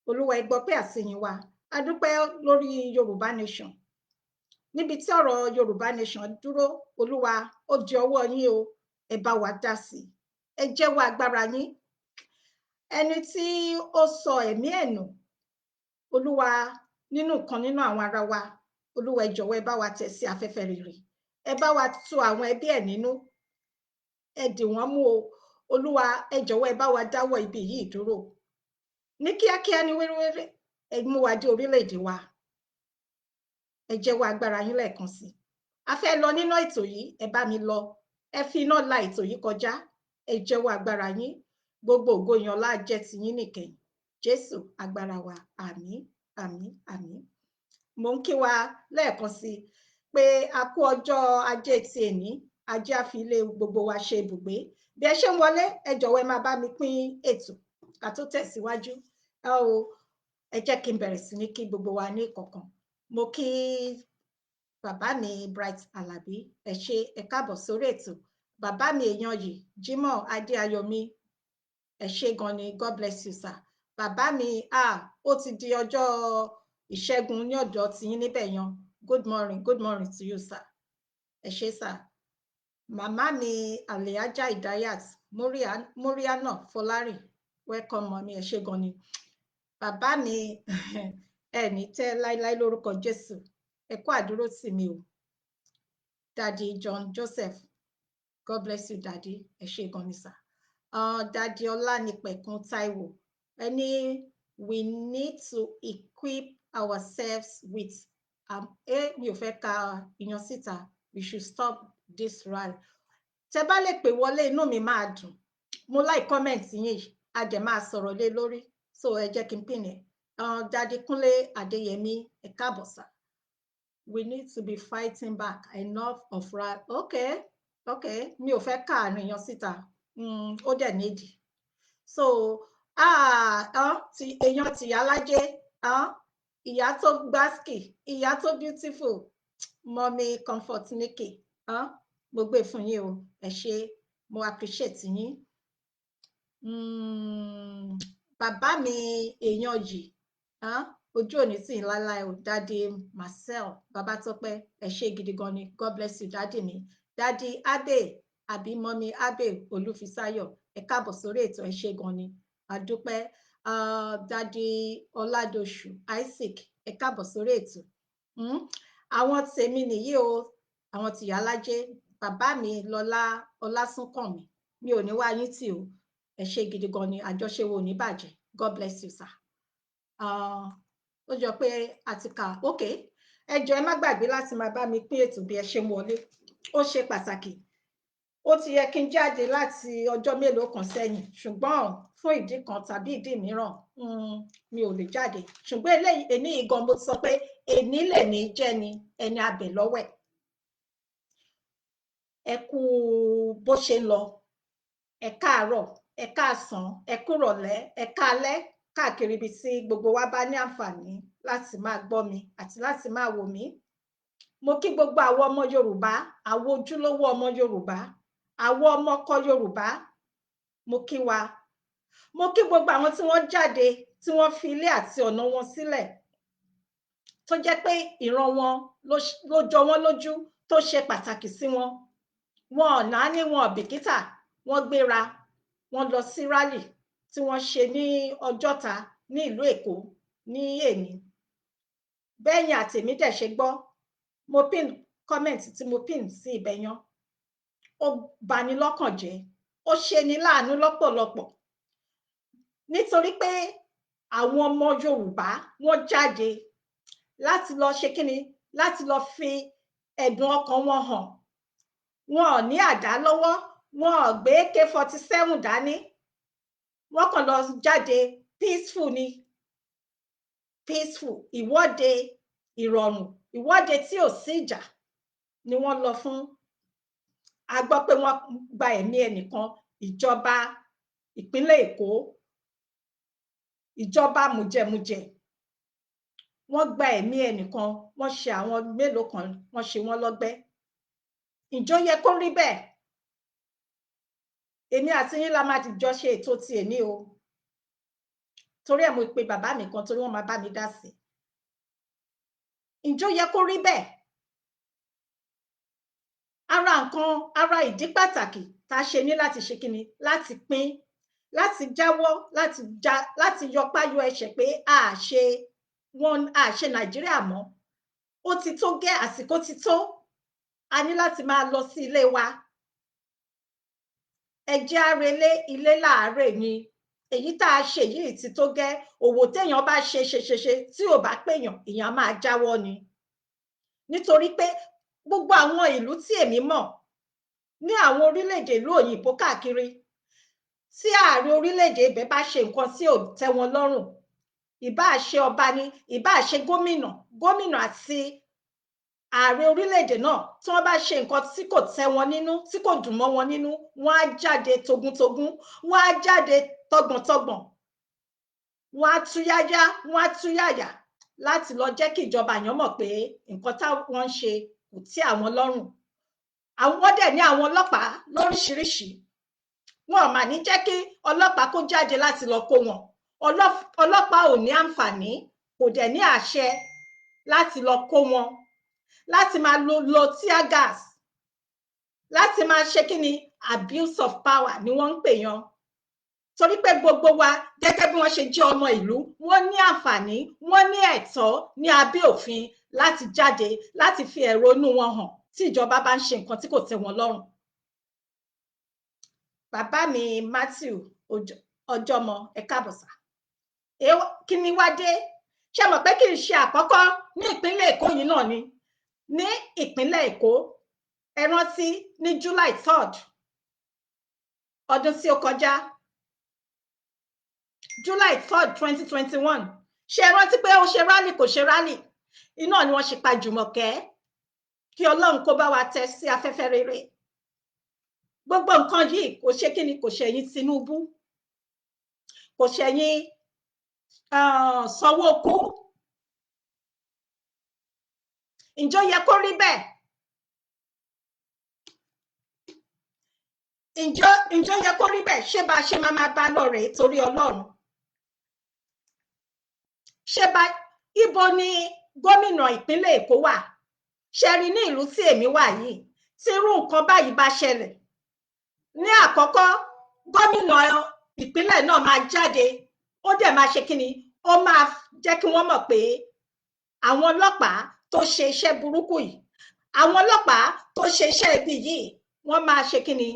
Olúwa, ẹ gbọ́ pé àsìyìn wa. A dúpẹ́ lórí Yorùbá Nation. Níbi tí ọ̀rọ̀ Yorùbá Nation dúró, Olúwa, ó di ọwọ́ yín o. Ẹ bá wa dá sí i, ẹ jẹ́wọ́ agbára yín. Ẹni tí ó sọ ẹ̀mí ẹ̀ nù, Olúwa, nínú kan nínú àwọn ará wa, Olúwa, ẹ jọ̀wọ́, ẹ bá wa tẹ̀ sí afẹ́fẹ́ rere, ẹ bá wa tu àwọn ẹbí ẹ̀ nínú, ẹ dì wọ́n mú o. Olúwa, ẹ jọ̀wọ́, ẹ bá wa dáwọ́ ibi yìí dúró ní kíákíá, ní wéréwéré. Ẹ mú wa dé orílẹ̀-èdè wa. Ẹ jẹ́wọ́ agbára yín lẹ́ẹ̀kan sí i. A fẹ́ lọ nínú ètò yìí, ẹ bá mi lọ, ẹ fi iná la ètò yìí kọjá. Ẹ jẹ́wọ́ agbára yín. Gbogbo ògo yan ọlá jẹ́ tiyín nìkẹyìn. Jésù agbára wa, àmín, àmín, àmín. Mo ń kí wa lẹ́ẹ̀kan sí i pé a kú ọjọ́ Ajé ti èní. Ajé á fi ilé gbogbo wa ṣe ibùgbé. Bí ẹ ṣe ń wọlé, ẹ jọ̀wọ́, ẹ máa bá mi pín ètò ká tó tẹ̀síwájú. Ẹ o, ẹ jẹ́ kí n bẹ̀rẹ̀ sí ní kí gbogbo wa ní ìkọ̀ọ̀kan. Mo kí bàbá mi Bright Alabi, ẹ ṣé, ẹ káàbọ̀ sórí ètò. Bàbá mi èèyàn yìí, Jimoh Adéayọ̀mí, ẹ ṣé gan ni, God bless you, sir. Bàbá mi, ah, ó ti di ọjọ́ Ìṣẹ́gun ní ọ̀dọ̀ tiyín níbẹ̀ yan. Good morning, good morning to you, sir. Ẹ ṣé, sir. Màmá mi Aliaja Idayat Muriana Fọlárìn, welcome, mummy, ẹ ṣé gan ni. Bàbá mi, ẹ ní tẹ́ láíláí lórúkọ Jésù. Ẹ kú àdúró tì mí o. Daddy John Joseph, God bless you, Daddy. Ẹ ṣé gan ni, sir. Daddy Ọlánipẹ̀kun Táíwò, ẹni we need to equip ourselves with mi ò fẹ́ ka ìyan síta. We should stop this rally. Tẹ bá lè pè wọlé, inú mi máa dùn. Mo like comment yín, a dẹ̀ máa sọ̀rọ̀ lé lórí, so ẹ jẹ́ kí n pin ẹ̀. Daddy Kúnlé Adéyẹmí, ẹ káàbọ̀, sir. We need to be fighting back, enough of rally. Okay, mi ò fẹ́ ká àárín yan síta. Ó dẹ̀ nídìí. So ah, ti èèyàn tìyálájé, ìyá tó gbásìkì, ìyá tó beautiful, Mummy Comfort Nikki, mo gbé fún yín o. Ẹ ṣé, mo appreciate yín. Bàbá mi èèyàn yìí, ojú òní tì ń láláì o. Daddy Marcel Babátọ́pẹ́, ẹ ṣé gidi gan ni, God bless you, daddy mi. Daddy Abe àbí Mummy Abe Olúfisáyọ̀, ẹ káàbọ̀ sórí ètò, ẹ ṣé gan ni, àdúpẹ́. Daddy Ọládọ̀ṣù Isaac, ẹ káàbọ̀ sórí ètò. Àwọn tèmi nìyí o, àwọn tìyálájé. Bàbá mi Lọlá Ọlásùnkànmí, mi ò ní wá yín tì o. Ẹ ṣé gidi gan ni, àjọṣe wo ò ní bàjẹ́. God bless you, sir. Ó jọ pé a ti kà. Ok, ẹ jọ̀ọ́, ẹ má gbàgbé láti máa bá mi pín ètò bí ẹ ṣe ń wọlé. Ó ṣe pàtàkì. Ó ti yẹ kí n jáde láti ọjọ́ mélòó kan sẹ́yìn, ṣùgbọ́n fún ìdí kan tàbí ìdí mìíràn, mi ò lè jáde. Ṣùgbọ́n eléyìí, èní yìí gan, mo sọ pé èní lè ní jẹ́ ni ẹni abẹ lọ́wẹ̀. Ẹ kú bó ṣe ń lọ. Ẹ káàárọ̀, ẹ káàsán, ẹ kúrọ̀lẹ́, ẹ káalẹ́, káàkiri ibi tí gbogbo wa bá ní àǹfààní láti máa gbọ́ mi àti láti máa wò mí. Mo kí gbogbo àwọn ọmọ Yorùbá, àwọn ojúlówó ọmọ Yorùbá, àwọn ọmọ ọkọ Yorùbá, mo kí wa. Mo kí gbogbo àwọn tí wọ́n jáde, tí wọ́n fi ilé àti ọ̀nà wọn sílẹ̀, tó jẹ́ pé ìran wọn ló jọ wọ́n lójú, tó ṣe pàtàkì sí wọn. Wọn ò náání, wọn ò bìkítà, wọ́n gbéra, wọ́n lọ sí rally tí wọ́n ṣe ní Ọjọ́ta ní ìlú Èkó ní èní. Bẹ́yìn àtèmi dẹ̀ ṣe gbọ́, mo pin comment tí mo pin sí ibẹ̀ yan. Ó bani lọ́kàn jẹ́, ó ṣe ni láàánú lọ́pọ̀lọpọ̀, nítorí pé àwọn ọmọ Yorùbá, wọ́n jáde láti lọ ṣe kíni? Láti lọ fi ẹ̀dùn ọkàn wọn hàn. Wọn ò ní àdá lọ́wọ́, wọn ò gbé AK-47 dání, wọ́n kàn lọ jáde peaceful ni, peaceful ìwọ́de ìrọ̀rùn, ìwọ́de tí ò sí ìjà ni wọ́n lọ fún. A gbọ́ pé wọ́n gba ẹ̀mí ẹnìkan. Ìjọba ìpínlẹ̀ Èkó, ìjọba mùjẹmùjẹ, wọ́n gba ẹ̀mí ẹnìkan, wọ́n ṣe àwọn mélòó kan, wọ́n ṣe wọ́n lọ́gbẹ́. Ǹjọ́ yẹ kó rí bẹ́ẹ̀? Èmi àti yín la máa ti jọ ṣe ètò ti èní o, torí ẹ̀ mo pe bàbá mi kan torí wọ́n máa bá mi dá sí i. Ǹjọ́ yẹ kó rí bẹ́ẹ̀? Ara nǹkan, ara ìdí pàtàkì tá a ṣe ní láti ṣe kíni, láti pín, láti jáwọ́, láti yọpá yọ ẹsẹ̀ pé a ṣe wọn, a ṣe Nàìjíríà mọ́. Ó ti tó gẹ́, àsìkò ti tó, a ní láti máa lọ sí ilé wa. Ẹ jẹ́ á relé, ilé láàárẹ̀ ni. Èyí tá a ṣe yìí ti tó gẹ́. Òwò téèyàn bá ṣe ṣe ṣe ṣe tí ò bá péyàn, èèyàn máa jáwọ́ ni. Nítorí pé gbogbo àwọn ìlú tí èmi mọ̀ ní àwọn orílẹ̀-èdè ìlú òyìnbó káàkiri, tí ààrẹ orílẹ̀-èdè ibẹ̀ bá ṣe nǹkan tí ò tẹ́ wọn lọ́rùn, ìbáà ṣe ọba ni, ìbáà ṣe gómìnà, gómìnà àti ààrẹ orílẹ̀-èdè náà, tí wọ́n bá ṣe nǹkan tí kò tẹ́ wọn nínú, tí kò dùn mọ́ wọn nínú, wọ́n á jáde togun-togun, wọ́n á jáde tọgbọ̀ntọgbọ̀n, wọ́n á túyáyá, wọ́n á túyàyà láti lọ jẹ́ kí ìjọba yẹn mọ̀ pé nǹkan táwọn ń ṣe kò tẹ́ àwọn lọ́rùn. Àwọn dẹ̀ ní àwọn ọlọ́pàá lóríṣiríṣi, wọn ò mà ní jẹ́ kí ọlọ́pàá kó jáde láti lọ kó wọn. Ọlọ́pàá ò ní àǹfààní, kò dẹ̀ ní àṣẹ láti lọ kó wọn, láti máa lo tear gas, láti máa ṣe kí ni, abuse of power ni wọ́n ń pè yan. Torí pé gbogbo wa gẹ́gẹ́ bí wọ́n ṣe jẹ́ ọmọ ìlú, wọ́n ní àǹfààní, wọ́n ní ẹ̀tọ́ ní abẹ́ òfin láti jáde láti fi ẹ̀rọnú wọn hàn tí ìjọba bá ń ṣe nǹkan tí kò tẹ́ wọn lọ́rùn. Bàbá mi Matthew Ọjọ́mọ, ẹ káàbọ̀ sà. Kí ni wá dé? Ṣé mọ̀ pé kì í ṣe àkọ́kọ́ ní ìpínlẹ̀ Èkó yìí náà ni? Ní ìpínlẹ̀ Èkó, ẹ rántí ní July 3rd ọdún tí ó kọjá, July 3rd 2021, ṣé ẹ rántí pé ó ṣe rally kò ṣe rally, iná ni wọ́n ṣe pa Jùmọ̀kẹ́. Kí Ọlọ́run kó bá wa tẹ́ sí afẹ́fẹ́ rere. Gbogbo nǹkan yìí kò ṣe kí ni, kò ṣẹ̀yìn Tinubu, kò ṣẹ̀yìn Sanwó-Olú. Ǹjọ́ yẹ kó rí bẹ́ẹ̀? Ǹjọ́ yẹ kó rí bẹ́ẹ̀? Ṣé bá a ṣe máa máa bá lọ rèé torí Ọlọ́run? Ṣé bá ibo ni gómìnà ìpínlẹ̀ Èkó wà? Ṣe rí ní ìlú tí èmi wà yìí, tí irú nǹkan báyìí bá ṣẹlẹ̀, ní àkọ́kọ́ gómìnà ìpínlẹ̀ náà máa jáde, ó dẹ̀ máa ṣe kí ni, ó máa jẹ́ kí wọ́n mọ̀ pé àwọn ọlọ́pàá tó ṣe iṣẹ́ burúkú yìí, àwọn ọlọ́pàá tó ṣe iṣẹ́ ibi yìí, wọ́n máa ṣe kí ni,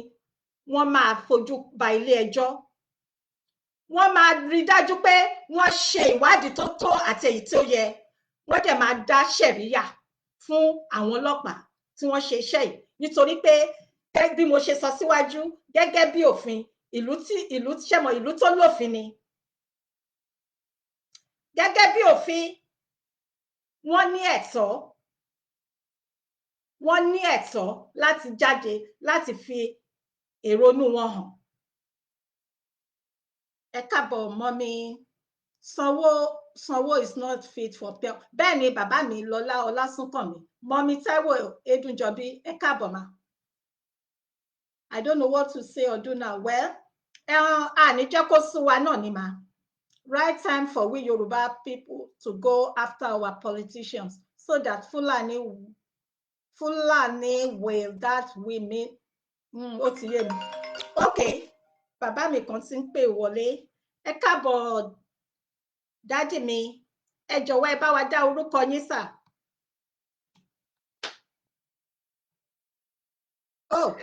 wọ́n máa fojú ba ilé ẹjọ́. Wọ́n máa rí dájú pé wọ́n ṣe ìwádìí tó tó àti èyí tó yẹ, wọ́n dẹ̀ máa dá ṣẹ̀ríyà fún àwọn ọlọ́pàá tí wọ́n ṣe iṣẹ́ yìí. Nítorí pé bí mo ṣe sọ síwájú, gẹ́gẹ́ bí òfin ìlú tí ìlú ṣẹ̀mọ̀, ìlú tó lófin ni, gẹ́gẹ́ bí òfin, wọ́n ní ẹ̀tọ́, wọ́n ní ẹ̀tọ́ láti jáde láti fi èrònú wọn hàn. Ẹ káàbọ̀ mọ́ mi. Sanwó is not fit for pure. Bẹ́ẹ̀ ni bàbá mi Lọlá Ọlásùnkànmí, mọ́mi Táíwò Edúnjọbí, ẹ káàbọ̀ ma. I don't know what to say or do now. Well, àní jẹ́ kó sú wa náà ni ma. Right time for we Yoruba people to go after our politicians so that Fulani will that we mean. Ó ti yé mi. Okay, bàbá mi kan ti ń pè wọlé. Ẹ káàbọ̀ dádì mi, ẹ jọ̀wọ́ ẹ bá wa dá orúkọ yín sà. Oh.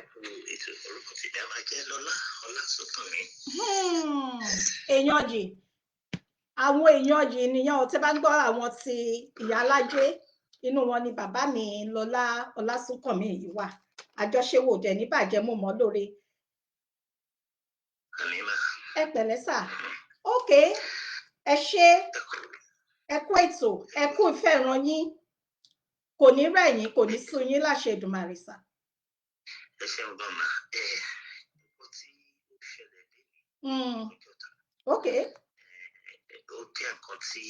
Èèyàn yìí, àwọn èèyàn yìí nìyẹn ò, tẹ́ bá ń gbọ́ àwọn ti Ìyálájé, inú wọn ni bàbá mi Lọlá Ọlásùnkànmí yìí wà. Àjọṣewò dẹ̀ ní bàjẹ́, mú mọ́ lóore. Ẹ pẹ̀lẹ́ sà. Ok, ẹ ṣé, ẹ kú ètò, ẹ kú ìfẹ́ ìran yín, kò ní rẹ̀ yín, kò ní sú yín láṣẹ Èdùmàrè sà. Ẹ ṣeun gan ma. Ẹ ó ti ṣẹlẹ̀ dé ní ọjọ́. Ok. Ó jẹ́ nǹkan tí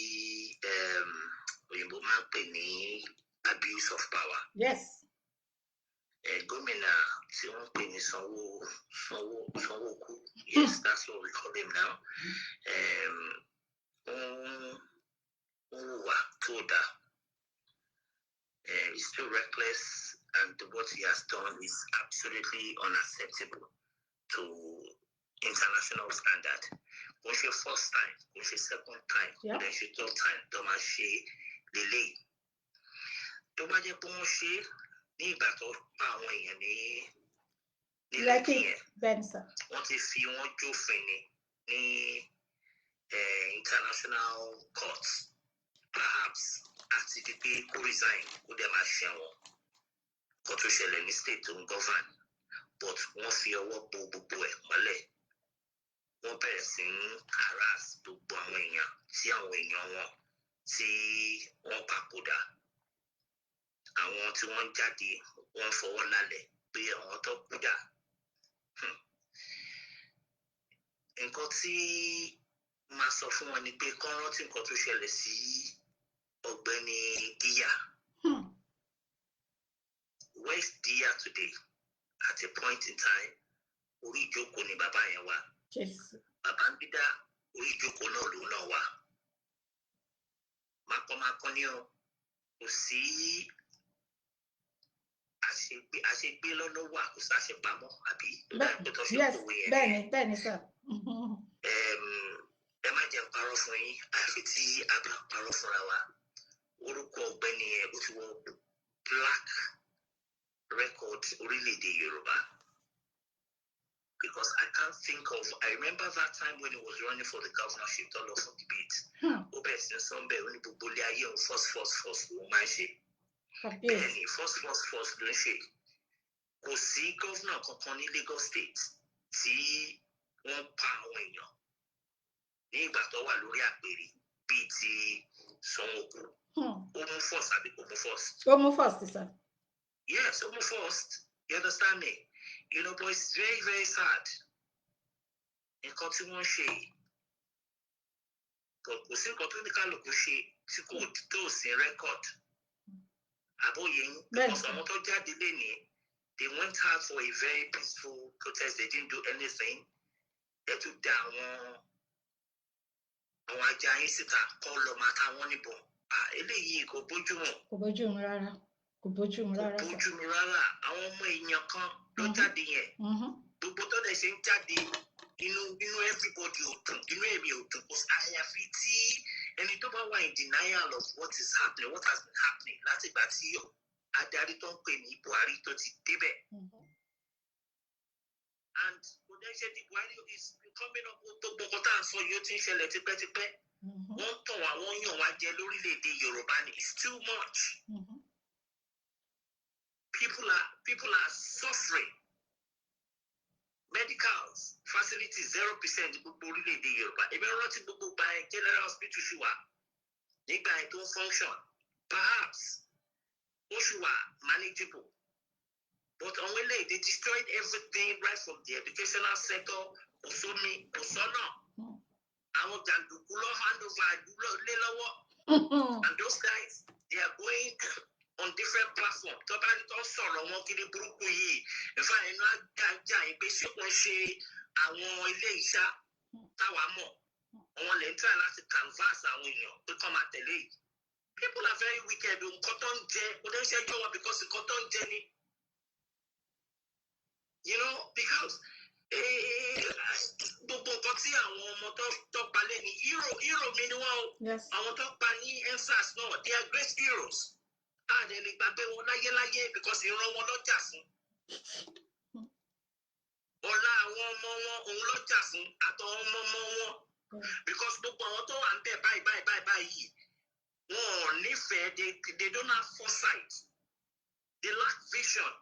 òyìnbó máa ń pè ní abuse of power. Yes. Gómìnà tí wọ́n pè ní Sanwó-Kú, yes, that's what we call him now. Ó ń hùwà tó dáa. He's still reckless, and what he has done is absolutely unacceptable to international standard. Kò ṣe first time, kò ṣe second time, kò dẹ̀ ṣe third time tó máa ṣe lélẹ́yìí. Tó bá jẹ́ pé wọ́n ṣe é ní ìgbà tó pa àwọn èèyàn ní Lekki Lekki yẹn, Bẹ́ẹ̀ni sir. Wọ́n ti fi wọ́n jófin ní international court, perhaps àti di pé kó resign, kó dẹ̀ máa ṣẹ̀wọ̀n kó tó ṣẹlẹ̀ ní state tó ń govern. But wọ́n fi ọwọ́ bo gbogbo ẹ̀ mọ́lẹ̀, wọ́n bẹ̀rẹ̀ sí ń harass gbogbo àwọn èèyàn tí àwọn èèyàn wọn tí wọ́n papòdà. Àwọn tí wọ́n ń jáde, wọ́n fọwọ́ lálẹ̀ pé àwọn tó kú dà. Nǹkan tí máa sọ fún wọn ni pé kán rántí nǹkan tó ṣẹlẹ̀ sí Ọ̀gbẹ́ni Díyà. Where is Díyà today? At a point in time, orí ìjókòó ni bàbá yẹn wà. Jésù. Babangida, orí ìjókòó náà lòun náà wà. Mákànmákàn ní o, kò sí àṣegbé, àṣegbé lọ́nà wà, kò sí àṣepamọ́, àbí tó dá pé tó ṣe kòwé yẹn. Bẹ́ẹ̀ni sir. Ẹ má jẹ́ n parọ́ fún yín, àfi tí a bá parọ́ fúnra wa. Orúkọ ọ̀gbẹ́ni yẹn, ó ti wọ black record orílẹ̀-èdè Yorùbá, because I can't think of, I remember that time when he was running for the governorship, tó lọ fún debate, ó bẹ̀rẹ̀ sí ní sọ́nbẹ̀, ó ní gbogbo ilé ayé òun, first, first, first ló máa ń ṣe. Kàbíyèsí. Bẹ́ẹ̀ni, first, first, first ló ń ṣe. Kò sí governor kankan ní Lagos State tí wọ́n pa àwọn èèyàn ní ìgbà tó wà lórí àpèrè bíi ti Sanwó-Olú. Ó mú first àbí kò mú first? Ó mú first, sir. Yes, ó mú first. You understand me? But it's very, very sad nǹkan tí wọ́n ń ṣe yìí. Kò sí nǹkan tó ní kálukú ṣe tí kò tó sí record, àbóyé yín? Bẹ́ẹ̀ni. Because àwọn tó jáde lénìí, they went out for a very peaceful protest. They didn't do anything. Ẹ tún da àwọn ajá yín síta kọ́ lọ máa ta wọ́n níbọn. Ah, eléyìí kò bójú mu. Kò bójú mu rárá, kò bójú mu Kò rárá sir. bójú mu rárá. Àwọn ọmọ èèyàn kan ló jáde yẹn. Gbogbo tó dẹ̀ ṣe ń jáde, inú everybody ò dùn, inú èmi ò dùn. Kò sí àyàfi tí ẹni tó bá wà in denial of what is happening, what has been happening láti ìgbà tí adarí tó ń pè ní Buhari tó ti débẹ̀. And kò dẹ́ ṣe ti Buhari is coming up. Gbogbo nǹkan tá à ń sọ yìí, ó ti ń ṣẹlẹ̀ tipẹ́tipẹ́. Wọ́n ń tàn wá, wọ́n yàn wá jẹ lórílẹ̀‐èdè Yorùbá ni. It's too much. People are suffering. Medicals facilities, 0% gbogbo orílẹ̀-èdè Yorùbá. Èmi rántí gbogbo gba ẹ, general hospital ṣì wà nígbà yẹn tó ń function, perhaps ó ṣì wà manageable, but àwọn eléyìí, they destroyed everything right from the educational sector. Kò sómi, kò sọ́nà. Àwọn jàǹdùkú lọ hand over ìlú lé lọ́wọ́. And those guys, they are going on different platforms, tó bá tó sọ̀rọ̀ wọn kiri burúkú yìí. Ìfà inú ajájà yìí pé ṣé wọ́n ṣe àwọn ilé iṣẹ́ táwa mọ̀, àwọn lè ń try láti canvas àwọn èèyàn pé kọ́ máa tẹ̀lé yìí. People are very wicked o. Nǹkan tó ń jẹ kò dé ṣe jọ wọn, because nǹkan tó ń jẹ ni, because gbogbo nǹkan tí àwọn ọmọ tó palẹ̀ ní hero, hero mi ni wọ́n o. Àwọn tó pa ní EndSARS náà, they are great heroes. A dẹ̀ lè gbàgbé wọn láyéláyé, because ìran wọn ló jà fún ọ̀la àwọn ọmọ wọn, òun ló jà fún àtàwọn ọmọ ọmọ wọn, because gbogbo àwọn tó wà ń bẹ̀ báyìí báyìí báyìí báyìí, wọn ò nífẹ̀ẹ́. They don't have foresight, they lack vision.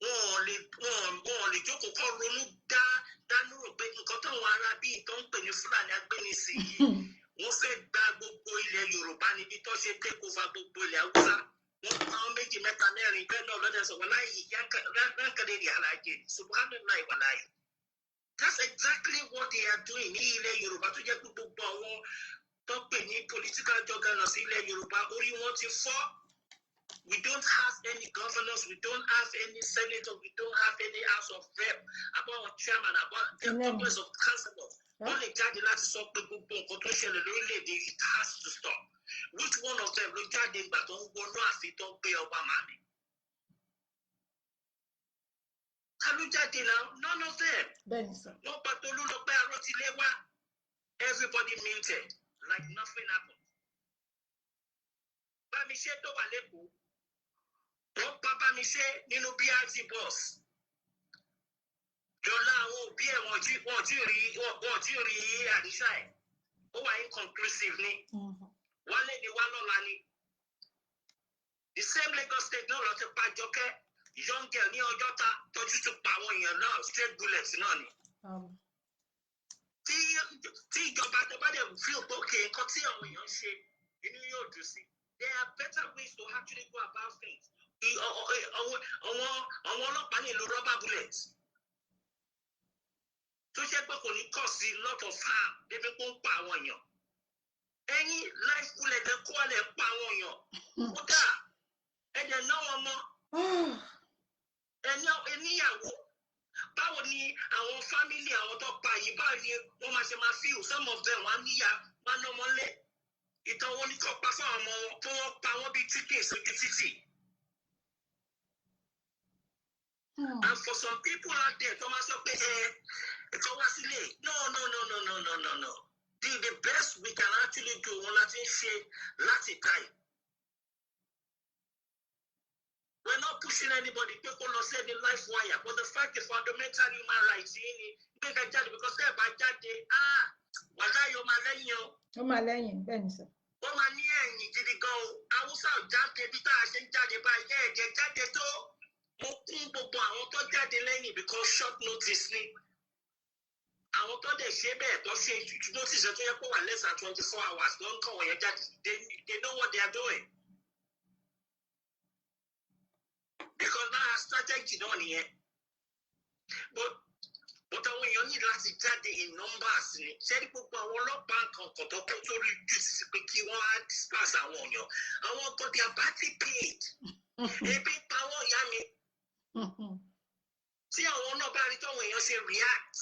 Wọn ò lè jókòó kọ́ ronú dá dánú rò pé nǹkan táwọn ará bíi tó ń pè ní Fúlàní agbénisìn yìí, wọ́n fẹ́ gba gbogbo ilẹ̀ Yorùbá níbi tó ṣe take over gbogbo ilẹ̀ Haúsá. Wọ́n pa wọn méjì, mẹ́ta, mẹ́rin bẹ́ẹ̀ náà lọ́dẹ̀ sọ wàláyé ránkàdé ní alájẹ. Subhanallah, wàláyé, that's exactly what they are doing ní ilẹ̀ Yorùbá, tó jẹ́ pé gbogbo àwọn tó pè ní political juggernauts ilẹ̀ Yorùbá, orí wọn ti fọ́. We don't have any governors, we don't have any senators, we don't have any House of Rep, about chairman, about the Amen. Congress of councillors. Wọ́n lè jáde láti sọ pé gbogbo nǹkan tó ṣẹlẹ̀ lórílẹ̀‐èdè, it has to stop. Which one of them ló jáde ìgbà tó ń wọnú ààfin tó ń gbé ọba màmí? Ta ló jáde náà? None of them. Bẹ́ẹ̀ ni sir. Wọ́n pa Tolúlọpẹ́ Arótiléwá. Everybody minted like nothing happened. Bámiṣé tó wà l'Ékòó, wọ́n pa Bámiṣé nínú BRT bus. Dọ́là àwọn òbí ẹ̀ wọ́n jí rí àdísà ẹ̀. Ó wà inconclusive ni. Wálé ni wá lọ́la ni. The same Lagos State náà lọ ti pa Jọkẹ́, young girl ní Ọjọ́ta, tọ́jú tún pa àwọn èèyàn náà, straight bullets náà ni. Tí ìjọba tó bá dẹ̀ feel pé okay, nǹkan tí àwọn èèyàn ń ṣe, inú yóò dùn sí. There are better ways to actually go about things. Àwọn ọlọ́pàá lè lo rubber bullets tó ṣe pé kò ní cause a lot of harm débi pé ó ń pa àwọn èèyàn. Ẹ̀yin live bullet ẹ kó ọ̀lẹ̀ pa àwọn èèyàn kódà ẹ̀dẹ̀ náà wọn mọ́ ẹni níyàwó. Báwo ni àwọn family àwọn tó pa yìí, báwo ni wọ́n máa ṣe máa feel? Some of them, wọ́n á níyà, wọ́n á ná ọmọ lẹ̀. Ìtàn wọn ní kò pa fún àwọn ọmọ wọn kí wọ́n pa wọ́n bíi chicken sójú títì. And for some people out there tó máa sọ pé ẹ ẹ̀kọ́ wá sílé, no, no, no, no, no, no, no, no, the best we can actually do, wọn láti ń ṣe láti ta yìí. We're not pushing anybody pé kó lọ sẹ́ni life wire, but the fact is, fundamental human rights yìí ni gbé ká jáde, because tẹ́ ẹ̀ bá jáde, ah, wàhálà yóò máa lẹ́yìn o. Ó máa lẹ́yìn, bẹ́ẹ̀ ni sir. Wọ́n máa ní ẹ̀yìn gidi gan o. Haúsá ò jáde bí tá a ṣe ń jáde báyìí, ẹ̀jẹ̀ jáde tó. Mo kún gbogbo àwọn tó jáde lẹ́yìn because short notice ni. Àwọn tó dẹ̀ ṣe bẹ́ẹ̀, tó ṣe notice tó yẹ kó wà less than 24 hours ló ń kàn wọ̀nyẹn jáde. They know what they are doing. Because náà strategy náà nìyẹn. But àwọn èèyàn ní láti jáde in numbers ni. Ṣé ní gbogbo àwọn ọlọ́pàá nǹkan kan tó kó sórí jù sí pé kí wọ́n á disperse àwọn èèyàn. Àwọn kan, they are badly paid. Ebi ń pa wọ́n, ìyá mi. Tí àwọn náà bá rí táwọn èèyàn ṣe react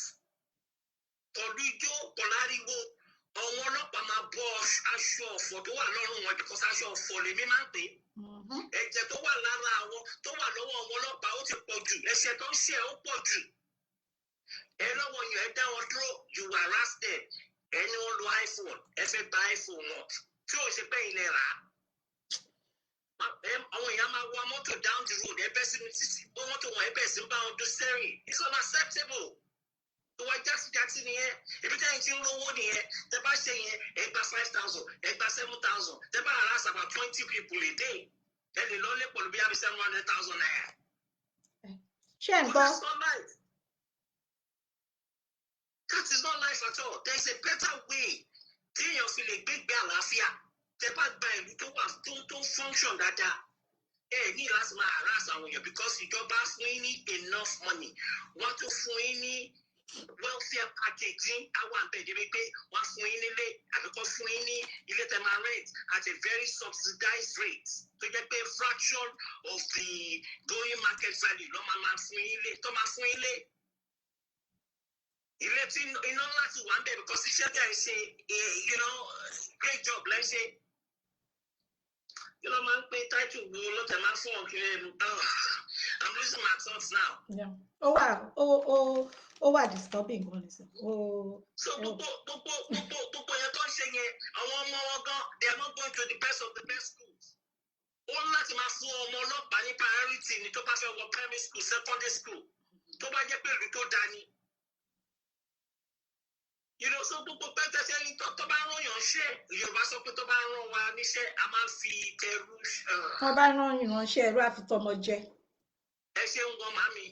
pẹ̀lú ijó, pẹ̀lú ariwo, àwọn ọlọ́pàá máa bọ́ aṣọ ọ̀fọ̀ tó wà lọ́rùn wọn, because aṣọ ọ̀fọ̀ lèmi máa ń pè é. Ẹ̀jẹ̀ tó wà lára àwọn tó wà lọ́wọ́ àwọn ọlọ́pàá, ó ti pọ̀ jù. Ẹ̀ṣẹ̀ tó ń ṣe ó pọ̀ jù. Ẹ lọ́wọ́ yẹn, ẹ dá wọn dúró, you harass them. Ẹ ní wọ́n lo iPhone, ẹ fẹ́ gba iPhone wọn tí ò ṣe pé ilẹ̀ rà á. Àwọn èèyàn máa wa mọ́tò down the road, ẹ bẹ́ sínú títì, bó mọ́tò wọn, ẹ bẹ̀ sí ń bá wọn do steering. It's unacceptable. Ìwà jásíjásí nìyẹn. Ibi tẹ́yìn tí ń rówó nìyẹn. Tẹ́ bá ṣe yẹn, ẹ gba 5,000, ẹ gba 7,000. Tẹ́ bá harass about 20 people a day, ẹ lè lọ lé pẹ̀lú bí i ₦700,000. Ṣé ẹ̀ ń But gbọ́? that's not life. That is not life at all. There is a better way tí èèyàn fi lè gbégbé àlàáfíà. Tẹ́ bá gba ìlú tó wà tó function dáadáa, ẹ ní láti máa harass àwọn èèyàn, because ìjọba fún yín ní enough money. Wọ́n tún fún yín ní welfare package yín àwọn àbẹ̀ débi pé wọ́n á fún yín nílé, àbí kọ́ fún yín ní ilé tẹ́ máa rent at a very subsidized rate tó jẹ́ pé fraction of the going market value ló máa máa fún yín lé, tó máa fún yín lé ilé tí iná láti wà ń bẹ̀, because iṣẹ́ tẹ̀ ń ṣe, great job lẹ́ ń ṣe. Kí ló máa ń pè title wo lọ́tẹ̀ máa ń fún ọ̀kẹ́? I'm losing my thoughts now. Yeah. Ó wà disturbing gan ni sir. Ó So gbogbo yẹn tó ń ṣe yẹn, àwọn ọmọ wọn gan, they are not going to the best of the best schools. Ó ní láti máa fún ọmọ ọlọ́pàá ní priority ni tó bá fẹ́ wọ primary school, secondary school, tó bá jẹ́ pé ìlú tó dáa ni. So gbogbo pẹ́tẹ́sẹ́ ní tó bá rán yàn ṣẹ́, Yorùbá sọ pé tó bá rán wa níṣẹ́, a máa ń fi tẹrú. Wọ́n bá rán ìránṣẹ́, ẹrú àfitọ́mọ jẹ. Ẹ ṣe ń wọ màmí.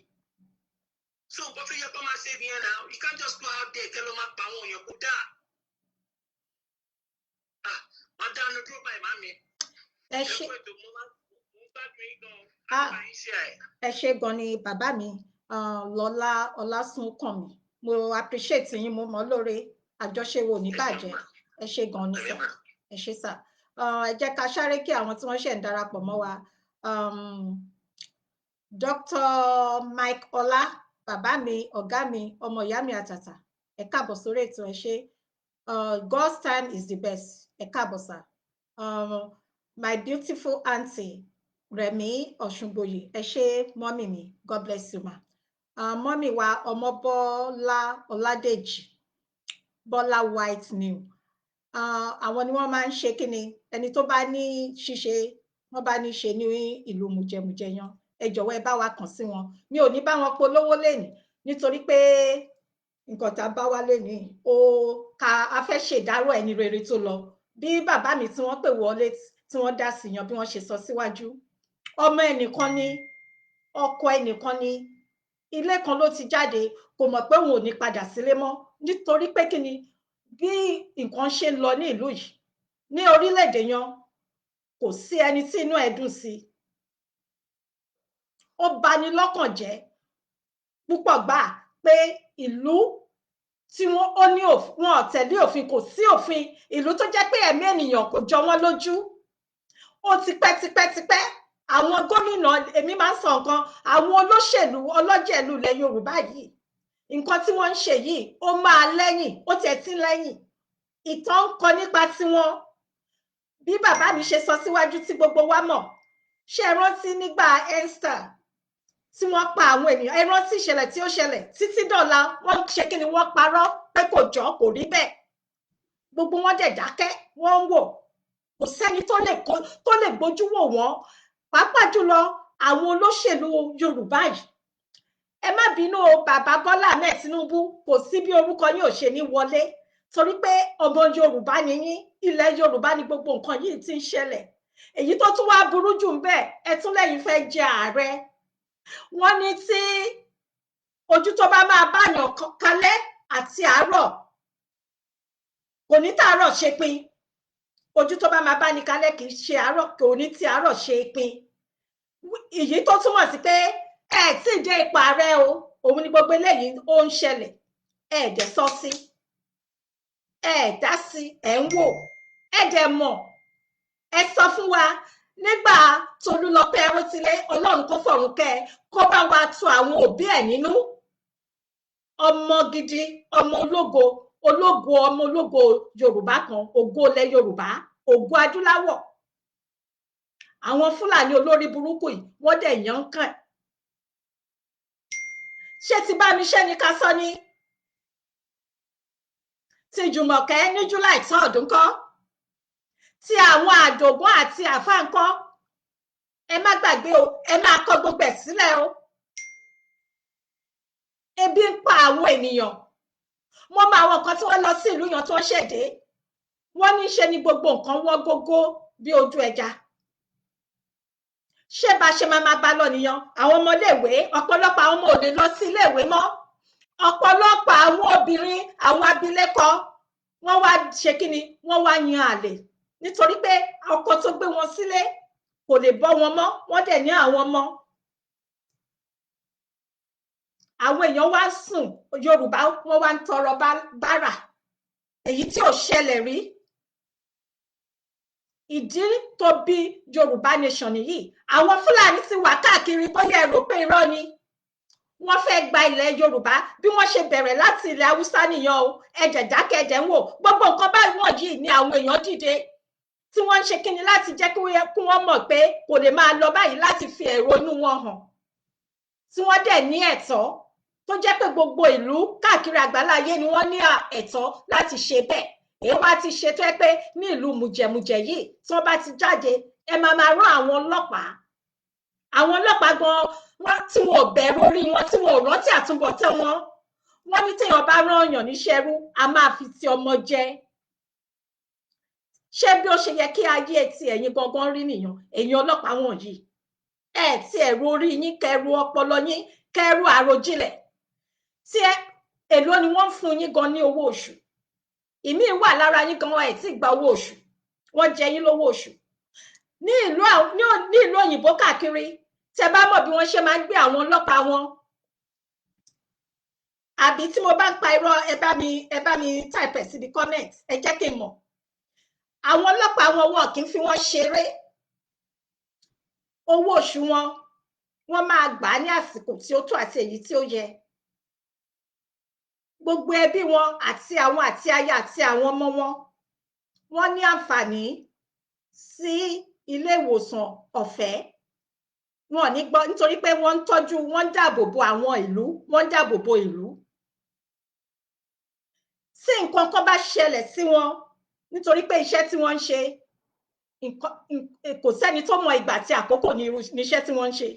So nǹkan tó yẹ kó máa ṣe nìyẹn náà. You can't just go out there kẹ́ ló máa pa àwọn èèyàn, kó dáa. Ah, wọ́n dánu dúró báyìí, màmí. Ẹ ṣé. Ẹ kú ètò, mo máa ń gbádùn yín gan. Ah. Àbá yín ṣe ẹ̀. Ẹ ṣé gan ni, bàbá mi Lọlá Ọlásùnkànmí. Mo appreciate yín, mo mọ̀ lóore. Àjọṣe wo ní bàjẹ́. Ẹ ṣé gan ni sir. Ẹ ṣé sir. Ẹ jẹ́ ká sáré kí àwọn tí wọ́n ṣẹ̀ ń darapọ̀ mọ́ wa. Dr. Mike Ọlá, bàbá mi, ọ̀gá mi, ọmọ ìyá mi àtàtà, ẹ káàbọ̀ sórí ètò, ẹ ṣé. God's time is the best. Ẹ káàbọ̀ sà. My beautiful aunty Rẹ̀mí Ọ̀ṣungbòyè, ẹ ṣé mummy mi, God bless you ma. Mummy wa Ọmọbọ́lá Ọládèjì, Bọ́lá White New, àwọn ni wọ́n máa ń ṣe kíni, ẹni tó bá ní ṣíṣe, wọ́n bá ní ṣe ní ìlú mùjẹmùjẹ yan, ẹ jọ̀wọ́ ẹ bá wa kàn sí wọn. Mi ò ní bá wọn polówó lénìí nítorí pé nǹkan tá a bá wá lénìí ó ká a fẹ́ ṣèdárò ẹni rere tó lọ. Bí bàbá mi tí wọ́n pè wọlé tí wọ́n dá sí yan, bí wọ́n ṣe sọ síwájú, ọmọ ẹnìkan ni, ọkọ ẹnìkan ni, ilé kan ló ti jáde, kò mọ̀ pé òun ò ní padà sílé mọ́, nítorí pé kí ni, bí nǹkan ṣe ń lọ ní ìlú yìí, ní orílẹ̀-èdè yan, kò sí ẹni tí inú ẹ̀ dùn sí. Ó bani lọ́kàn jẹ́ púpọ̀ gbà pé ìlú tí wọ́n ó ní wọn ò tẹ̀lé òfin, kò sí òfin, ìlú tó jẹ́ pé ẹ̀mí ènìyàn kò jọ wọ́n lójú. Ó ti pẹ́ tipẹ́ tipẹ́. Àwọn gómìnà, èmi máa ń sọ nǹkan, àwọn olóṣèlú ọlọ́jẹ̀lú ilẹ̀ Yorùbá yìí, nǹkan tí wọ́n ń ṣe yìí, ó máa lẹ́yìn, ó tiẹ̀ ti ń lẹ́yìn. Ìtàn ń kọ nípa tiwọn. Bí bàbá mi ṣe sọ síwájú tí gbogbo wa mọ̀, ṣé ẹ rántí nígbà Esther tí wọ́n pa àwọn ènìyàn? Ẹ rántí ìṣẹ̀lẹ̀ tí ó ṣẹlẹ̀? Títí dọ̀la wọ́n ṣe kí ni, wọ́n parọ́ pé kò jọ, kò rí bẹ́ẹ̀. Gbogbo wọn dẹ̀ dákẹ́, wọ́n ń wò, kò sẹ́ni tó lè gbójú wò wọ́n, pàápàá jùlọ àwọn olóṣèlú Yorùbá yìí. Ẹ má bínú o, bàbá Bọ́lá Ahmed Tinubu, kò sí bí orúkọ yín ò ṣe ní wọlé, torí pé ọmọ Yorùbá ni yín, ilẹ̀ Yorùbá ni gbogbo nǹkan yìí ti ń ṣẹlẹ̀. Èyí tó tún wá burú jù ń bẹ, ẹ tún lẹ́yìn fẹ́ jẹ ààrẹ. Wọ́n ní tí ojú tó bá máa báyàn kalẹ̀ àti àárọ̀ kò ní tàárọ̀ ṣe pin, ojú tó bá máa bá ní kalẹ̀ kì í ṣe àárọ̀, kò ní tí àárọ̀ ṣe pin. Èyí tó túmọ̀ sí pé ẹ tí ì dé ipò ààrẹ o, òun ni gbogbo eléyìí ó ń ṣẹlẹ̀. Ẹ dẹ̀ sọ sí, ẹ dá sí, ẹ ń wò, ẹ dẹ̀ mọ̀. Ẹ sọ fún wa nígbà Tolúlọpẹ́ Arótilé, Ọlọ́run kó fọ̀run kẹ́ ẹ, kó bá wa tu àwọn òbí ẹ̀ nínú. Ọmọ gidi, ọmọ ológo, ológo, ọmọ ológo Yorùbá kan, ògo ilẹ̀ Yorùbá, ògo adúláwọ̀. Àwọn Fúlàní olórí burúkú yìí, wọ́n dẹ̀ yàn kàn. Ṣé ti bá mi ṣe ni ká sọ ni? Ti Jùmọ̀kẹ́ ní July 3 ńkọ́? Ti àwọn àdògún àti àfáà ńkọ́? Ẹ má gbàgbé o, ẹ máa kọ gbogbo ẹ̀ sílẹ̀ o. Ebi ń pa àwọn ènìyàn. Mo mọ àwọn kan tí wọ́n lọ sí ìlú yan tí wọ́n ṣẹ̀dé, wọ́n ní ṣe ni gbogbo nǹkan wọ́n gógó bí ojú ẹja. Ṣé bá ṣe máa máa bá lọ nìyẹn? Àwọn ọmọléèwé, ọ̀pọ̀lọpọ̀ àwọn ọmọ ò lè lọ sí iléèwé mọ́. Ọ̀pọ̀lọpọ̀ àwọn obìnrin, àwọn abilékọ, wọ́n wá ṣe kí ni, wọ́n wá yan àlè, nítorí pé ọkọ tó gbé wọn sílé kò lè bọ́ wọn mọ́. Wọ́n dẹ̀ ní àwọn ọmọ. Àwọn èèyàn wá sùn, Yorùbá wọ́n wá ń tọrọ bárà, èyí tí ò ṣẹlẹ̀ rí. Ìdí tó bí Yorùbá nation nìyí. Àwọn Fúlàní ti wà káàkiri, bóyá ẹ rò pé irọ́ ni. Wọ́n fẹ́ gba ilẹ̀ Yorùbá bí wọ́n ṣe bẹ̀rẹ̀ láti ilẹ̀ Haúsá nìyẹn o. Ẹ̀jẹ̀ dákẹ́, ẹ̀jẹ̀ ń wò gbogbo nǹkan báyìí. Wọ̀nyí ni àwọn èèyàn dìde tí wọ́n ń ṣe kíni láti jẹ́ kí wọ́n mọ̀ pé kò lè máa lọ báyìí, láti fi èrò inú wọn hàn, tí wọ́n dẹ̀ ní ẹ̀tọ́ tó jẹ́ pé gbogbo ìlú káàkiri àgbáláyé ni wọ́n ní ẹ̀tọ́ láti ṣe bẹ́ẹ̀. Èyí wá ti ṣe tó yẹ pé ní ìlú mùjẹ̀mùjẹ̀ yìí, tí wọ́n bá ti jáde, ẹ máa máa rán àwọn ọlọ́pàá. Àwọn ọlọ́pàá gan wọn tí wọn ò bẹ̀rù orí wọn, tí wọn ò rántí àtúbọ̀tán wọn. Wọ́n ní téèyàn bá rán ọyàn níṣẹ́ ẹrú, a máa fi ti ọmọ jẹ. Ṣé bí ó ṣe yẹ kí ayé ti ẹ̀yin gangan rí nìyẹn, ẹ̀yin ọlọ́pàá wọ̀nyí? Ẹ ti ẹ̀rù orí yín, kẹrù ọpọlọ yín, kẹrù àròjinlẹ̀. Tí ẹ èló ni wọ́n ń fún yín gan ní owó oṣù? Ìmíì wà lára yín gan, ẹ tí gba owó oṣù, wọ́n jẹ yín lówó oṣù. Ní ìlú òyìnbó káàkiri, tẹ bá mọ̀ bí wọ́n ṣe máa ń gbé àwọn ọlọ́pàá wọn. Àbí tí mo bá ń pa irọ́, ẹ bá mi type ẹ̀ síbi comment, ẹ jẹ́ kí n mọ̀. Àwọn ọlọ́pàá wọn, wọn kì í fi wọ́n ṣeré. Owó oṣù wọn, wọ́n máa gbà á ní àsìkò tí ó tó àti èyí tí ó yẹ. Gbogbo ẹbí wọn àti àwọn àti aya àti àwọn ọmọ wọn, wọ́n ní àǹfààní sí ilé ìwòsàn ọ̀fẹ́. Wọn ò ní gbọ́ nítorí pé wọ́n ń tọ́jú, wọ́n ń dáàbò bo àwọn ìlú, wọ́n ń dáàbò bo ìlú. Tí nǹkan kan bá ṣẹlẹ̀ sí wọn, nítorí pé iṣẹ́ tí wọ́n ń ṣe, kò sẹ́ni tó mọ ìgbà àti àkókò ní irú níṣẹ́ tí wọ́n ń ṣe.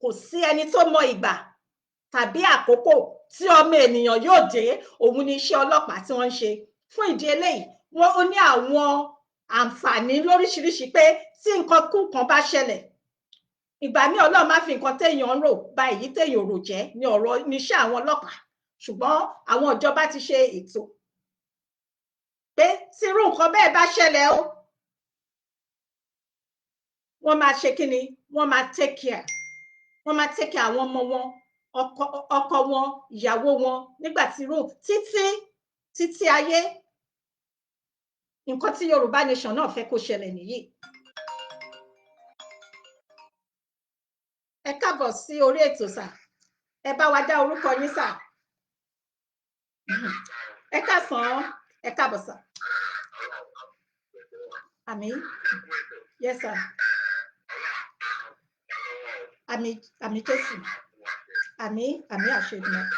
Kò sí ẹni tó mọ ìgbà tàbí àkókò tí ọmọ ènìyàn yóò dé, òun ni iṣẹ́ ọlọ́pàá tí wọ́n ń ṣe. Fún ìdí eléyìí, wọ́n ó ní àwọn àǹfààní lóríṣiríṣi pé tí nǹkan kú kan bá ṣẹlẹ̀, ìgbà míì Ọlọ́run má fi nǹkan téèyàn ń rò ba èyí téèyàn ò rò jẹ́ ní ọ̀rọ̀ níṣẹ́ àwọn ọlọ́pàá. Ṣùgbọ́n àwọn ìjọba ti ṣe ètò pé tí irú nǹkan bẹ́ẹ̀ bá ṣẹlẹ̀ o, wọ́n máa ṣe kí ni? Wọ́n máa take care. Wọ́n máa take care àwọn ọmọ wọn, ọkọ wọn, ìyàwó wọn nígbà tí irú títí títí ayé. Nǹkan tí Yorùbá Nation náà fẹ́ kó ṣẹlẹ̀ nìyí. Ẹ káàbọ̀ sí orí ètò sà. Ẹ bá wa dá orúkọ yín sà. Ẹ káàsán, ẹ káàbọ̀ sà. Àmín. Yes sir. Àmín, àmín Jésù. Àmín, àmín àṣẹ Èdùmàrè.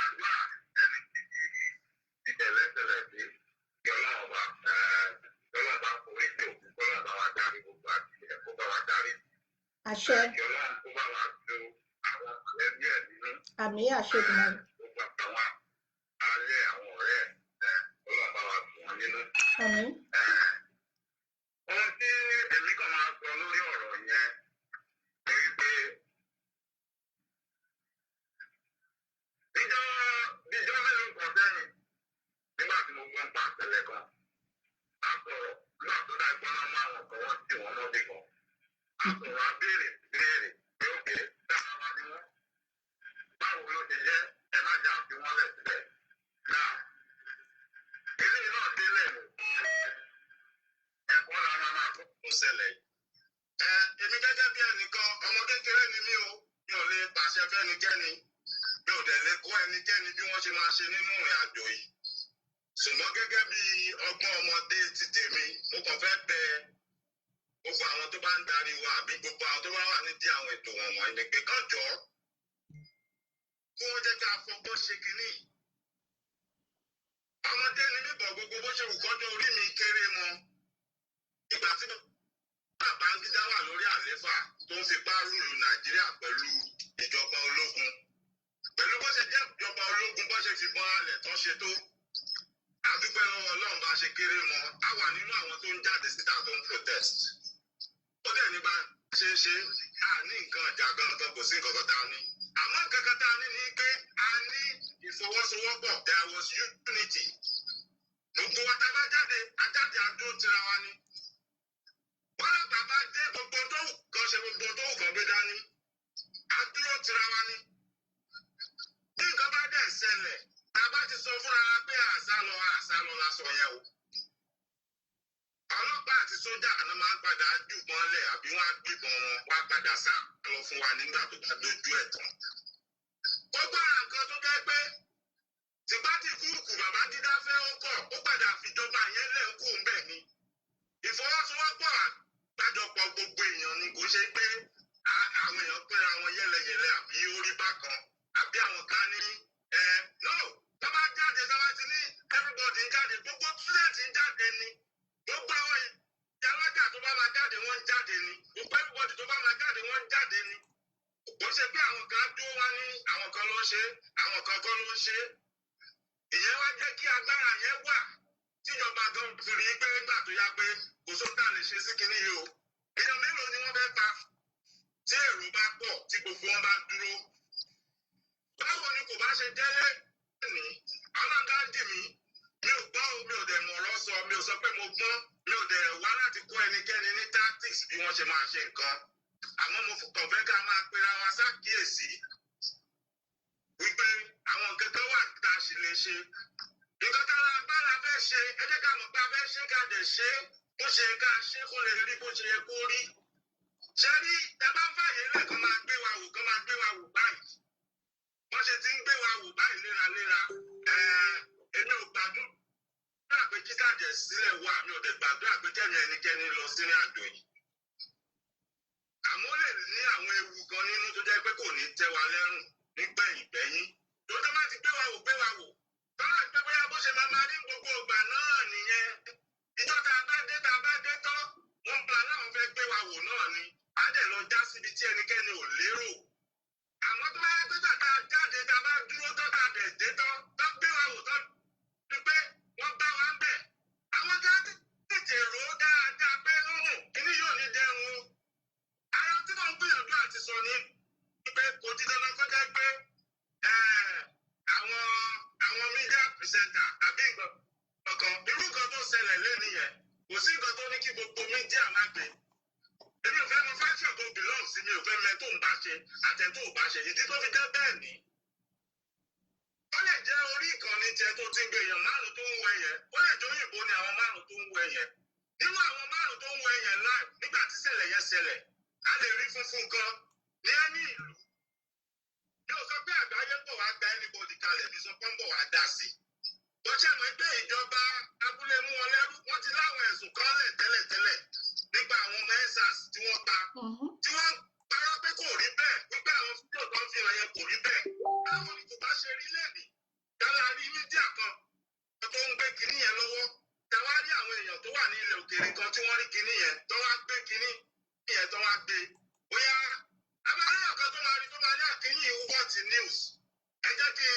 Àṣẹ. Àmín àṣẹ Èdùmàrè. Àmín. Ohun tí èmi kàn máa sọ lórí ọ̀rọ̀ yẹn ni wípé níjọ́ mélòó kan sẹ́yìn, nígbà tí mo gbọ́ ń pa àtẹ̀lẹ̀ kan, a sọ̀rọ̀ nígbà tó dá ìgbọ́n náà mú àwọn kan, wọ́n tì wọ́n mọ́bì kan. A sọ̀rọ̀, a béèrè béèrè pé òkè dára wá ní wọ́n. Báwo ló ti jẹ́? Ẹ má jà fi wọ́n lẹ̀ sílẹ̀? Náà, eléyìí náà délẹ̀ ẹ̀kọ́ la máa máa kó ṣẹlẹ̀. Ẹ èmi gẹ́gẹ́ bí ẹnìkan, ọmọ kékeré ni mí o, mi ò lè pàṣẹ fẹ́nikẹ́ni, mi ò dẹ̀ lè kọ́ ẹnikẹ́ni bí wọ́n ṣe máa ṣe nínú ìrìn àjò yìí. Ṣùgbọ́n gẹ́gẹ́ bí ọgbọ́n ọmọdé ti tèmi, mo kàn fẹ́ bẹ gbogbo àwọn tó bá ń darí wa àbí gbogbo àwọn tó bá wà nídìí àwọn ètò wọ̀nyí ni pé kán jọ̀ọ́ kí wọ́n jẹ́ ká fọgbọ́n ṣe kínní. Ọmọdé ni mí bọ̀, gbogbo bó ṣe wù kọ́jọ́ orí mi kéré mọ́. Ìgbà tí Babangida wà lórí àlééfà tó ń fipá rúlu Nàìjíríà pẹ̀lú ìjọba ológun, pẹ̀lú bó ṣe jẹ́ ìjọba ológun, bó ṣe fìbọn halẹ̀ tán ṣe tó, a dúpẹ́ lọ́wọ́ Ọlọ́run, bá ṣe kéré mọ́, a wà nínú àwọn tó ń jáde síta tó ń protest. Ó dẹ̀ ní bá ṣe é ṣe, a ní nǹkan ìjà gangan, kò sí nǹkan kan tá a ní. Àmọ́ nǹkan kan tá a ní ni pé a ní ìfọwọ́sowọ́pọ̀, there was unity. Gbogbo wa tá a bá jáde, a jáde, a dúró tira wa ni. Bọ́lá bàbá dé, gbogbo tó wù kan ṣe, gbogbo tó wù kan gbé dání. A dúró tira wa ni. Bí nǹkan bá dẹ̀ ṣẹlẹ̀, tá a bá ti sọ fúnra wa pé àṣà lọ, àṣà lọ la sọ yẹn o. Ọlọ́pàá àti sójà àná máa ń padà jùbọn lẹ̀ àbí wọ́n á gbébọn wọn, wọ́n á padà sá lọ fún wa nígbà tó bá dojú ẹ̀ tán. Gbogbo ara nǹkan tó jẹ́ pé tìpátì kúrukù Babangida fẹ́ ó kọ̀, ó padà fìjọba yẹn lẹ̀ ń kó ń bẹ̀ ni. Ìfọwọ́sowọ́pọ̀ àgbájọpọ̀ gbogbo èèyàn ni, kò ṣe pé àwọn èèyàn pínra wọn yẹ́lẹyẹ̀lẹ àbí ó rí bákan àbí àwọn kan ní ẹ no. Tó bá jáde, tó bá ti ní everybody ń jáde, gbogbo student ń jáde ni, gbogbo àwọn ìyálọ́jà tó bá máa jáde wọ́n ń jáde ni, gbogbo everybody tó bá máa jáde wọ́n ń jáde ni. Kò ṣe pé àwọn kan dúró wá ní àwọn kan ló ń ṣe, àwọn kan kọ́ ló ń ṣe. Ìyẹn wá jẹ́ kí agbára yẹn wà tíjọba gan fi rí pé nígbà tó yá pé kò sóńtà lè ṣe sí kinní yìí o. Èèyàn mélòó ni wọ́n fẹ́ pa tí èrò bá pọ̀, tí gbogbo wọn bá dúró? Báwo ni kò bá ṣe jẹ́lé ní ọlọ́gá dì mí? Mi ò gbọ́ o, mi ò dẹ̀ mọ̀ ọ̀rọ̀ sọ, mi ò sọ pé mo gbọ́n, mi ò dẹ̀ wá láti kọ́ ẹnikẹ́ni ní tactics bí wọ́n ṣe máa ṣe nǹkan. Àmọ́ mo kàn fẹ́ ká máa pera wa ṣàkíyèsí wípé àwọn nǹkan kan wà tá a sì lè ṣe. Nǹkan tá a bá la fẹ́ ṣe, ẹ jẹ́ ká mọ̀ pé a fẹ́ ṣe, ká dẹ̀ ṣe bó ṣe yẹ ká ṣe kó lè rí bó ṣe yẹ kó rí. Ṣé rí ẹ bá ń fàyè lẹ́ẹ̀kan máa gbé wa wò kán máa gbé wa wò báyìí. Wọ́n ṣe ti ń gbé wa wò báyìí léraléra. Èmi ò gbàdúrà pé títàjẹ̀ sílẹ̀ wà, mi ò dẹ̀ gbàdúrà pé kẹ́mi ẹnikẹ́ni lọ sínú àjò yìí. Àmọ́ ó lè ní àwọn ewu kan nínú tó jẹ́ pé kò ní tẹ́ wa lẹ́rùn nígbẹ̀yìn gbẹ́yìn. Tó tó má ti gbé wa wò gbé wa wò. Tọ́lá ìpẹ́ bóyá bó ṣe máa máa rí gbogbo ìgbà náà nìyẹn. Ìjọ tá a bá dé tá a bá dé tán, wọ́n máa láwọn fẹ́ gbé wa wò náà ni. Á dẹ̀ lọ já síbi tí ẹnikẹ́ni ò lérò. Àmọ́ tó bá yẹ pé tàtà jáde tá a bá dúró tán tá a dẹ̀ dé tán, tó gbé wa wò tán ni pé wọ́n bá wa ń bẹ̀. Àwọn tá a tètè rò ó dáadáa pé kíní yóò ní dẹrùn o. Ara tí wọ́n ń gbìyànjú àti sọ ni pé kò di dandan kó jẹ́ pé àwọn media presenter àbí nǹkan kan, irú nǹkan tó ṣẹlẹ̀ lẹ́nu yẹn, kò sí nǹkan tó ní kí gbogbo media má gbé. Èmi ò fẹ́ mọ faction tó belong sí, mi ò fẹ́ mọ tó ń bá ṣe àtẹ̀ tó ò bá ṣe. Ìdí tó fi jẹ́ bẹ́ẹ̀ ni, ó lè jẹ́ orí ìkànnì tiẹ̀ tó ti ń gbé èèyàn márùn-ún tó ń wẹ yẹn, ó lè jẹ́ òyìnbó ni àwọn márùn-ún tó ń wẹ yẹn. Nínú àwọn márùn-ún tó ń wẹ yẹn live nígbà tí ìṣẹ̀lẹ̀ yẹn ṣẹlẹ̀, a lè rí funfun kan ní ẹni ìlú. Mi ò sọ pé àgbáyé ń bọ̀ wá gba anybody kalẹ̀, mi sọ pé ń bọ̀ wá dá sí i. Bó ṣe mọ̀ pé ìjọba abúlé mú wọn lẹ́rú, wọ́n ti láwọn ẹ̀sùn kan lẹ̀ tẹ́lẹ̀tẹ́lẹ̀ nípa àwọn ọmọ EndSARS tí wọ́n pa. Tí wọ́n parọ́ pé kò rí bẹ́ẹ̀, wípé àwọn fídíò tó ń fi hàn yẹn kò rí bẹ́ẹ̀. Báwo ni kò bá ṣe rí lẹ́nìí? Tálá rí media kan tó ń gbé kinní yẹn lọ́wọ́. Tàwa rí àwọn èèyàn tó wà ní ilẹ̀ òkèèrè kan tí wọ́n rí kinní yẹn, tó wá gbé kinní yẹn, tó wá gbé. Bóyá a máa rí ọ̀kan tó máa rí tó máa ní àkíní what news. Ẹ jẹ́ kí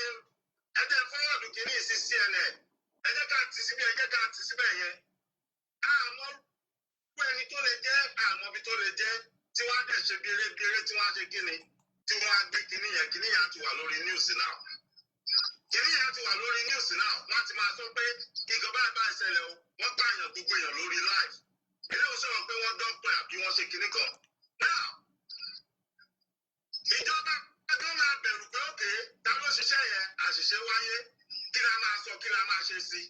ẹ jẹ́ forward kinní sí CNN. Ẹ jẹ́ ká tì síbẹ̀, ẹ jẹ́ ká tì síbẹ̀ yẹn. Àmọ́ irú ẹni tó lè jẹ́, àmọ́ ibi tó lè jẹ́, tí wọ́n á dẹ̀ ṣe bí eré tí wọ́n á ṣe kíni, tí wọ́n á gbé kinní yẹn, kinní yẹn á ti wà lórí news now. Kinní yẹn á ti wà lórí news now. Wọ́n á ti máa sọ pé nǹkan báyìí báyìí ṣẹlẹ̀ o, wọ́n pààyàn gbogbo èèyàn lórí live. Eléyìí sọ̀rọ̀ pé wọ́n dọ́pẹ́ àbí wọ́n ṣe kinní kan. Now, ìjọba tó máa bẹ̀rù pé òkè ta ló ṣiṣẹ́ yẹn, àṣìṣe wáyé, kí la máa sọ, kí la máa ṣe sí i.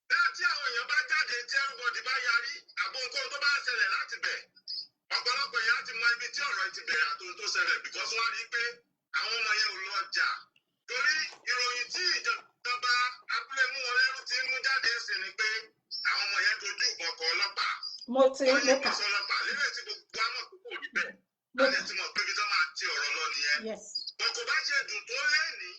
Náà tí àwọn èèyàn bá jáde, tí everybody bá yarí, àbò nǹkan tó bá ṣẹlẹ̀ láti bẹ̀, ọ̀pọ̀lọpọ̀ èèyàn á ti mọ ibi tí ọ̀rọ̀ yìí ti bẹ̀rẹ̀ àtòhun tó ṣẹlẹ̀, because wọ́n á rí i pé àwọn ọmọ yẹn ò lọ jà. Torí ìròyìn tí ìjọba abúlé mú wọn lẹ́rú ti ń mú jáde sí ni pé àwọn ọmọ yẹn dojú ìbọn kọ ọlọ́pàá. Mo ti Wọ́n mo yìnbọn kà sọlọ́pàá lérè tí gbogbo àmọ̀ tó kò rí bẹ́ẹ̀. Mo A lè ti mọ̀ pé ibi tó máa ti ọ̀rọ̀ lọ nìyẹn. Yes. Wọn kò bá ṣe dùn tó lẹ́nìí,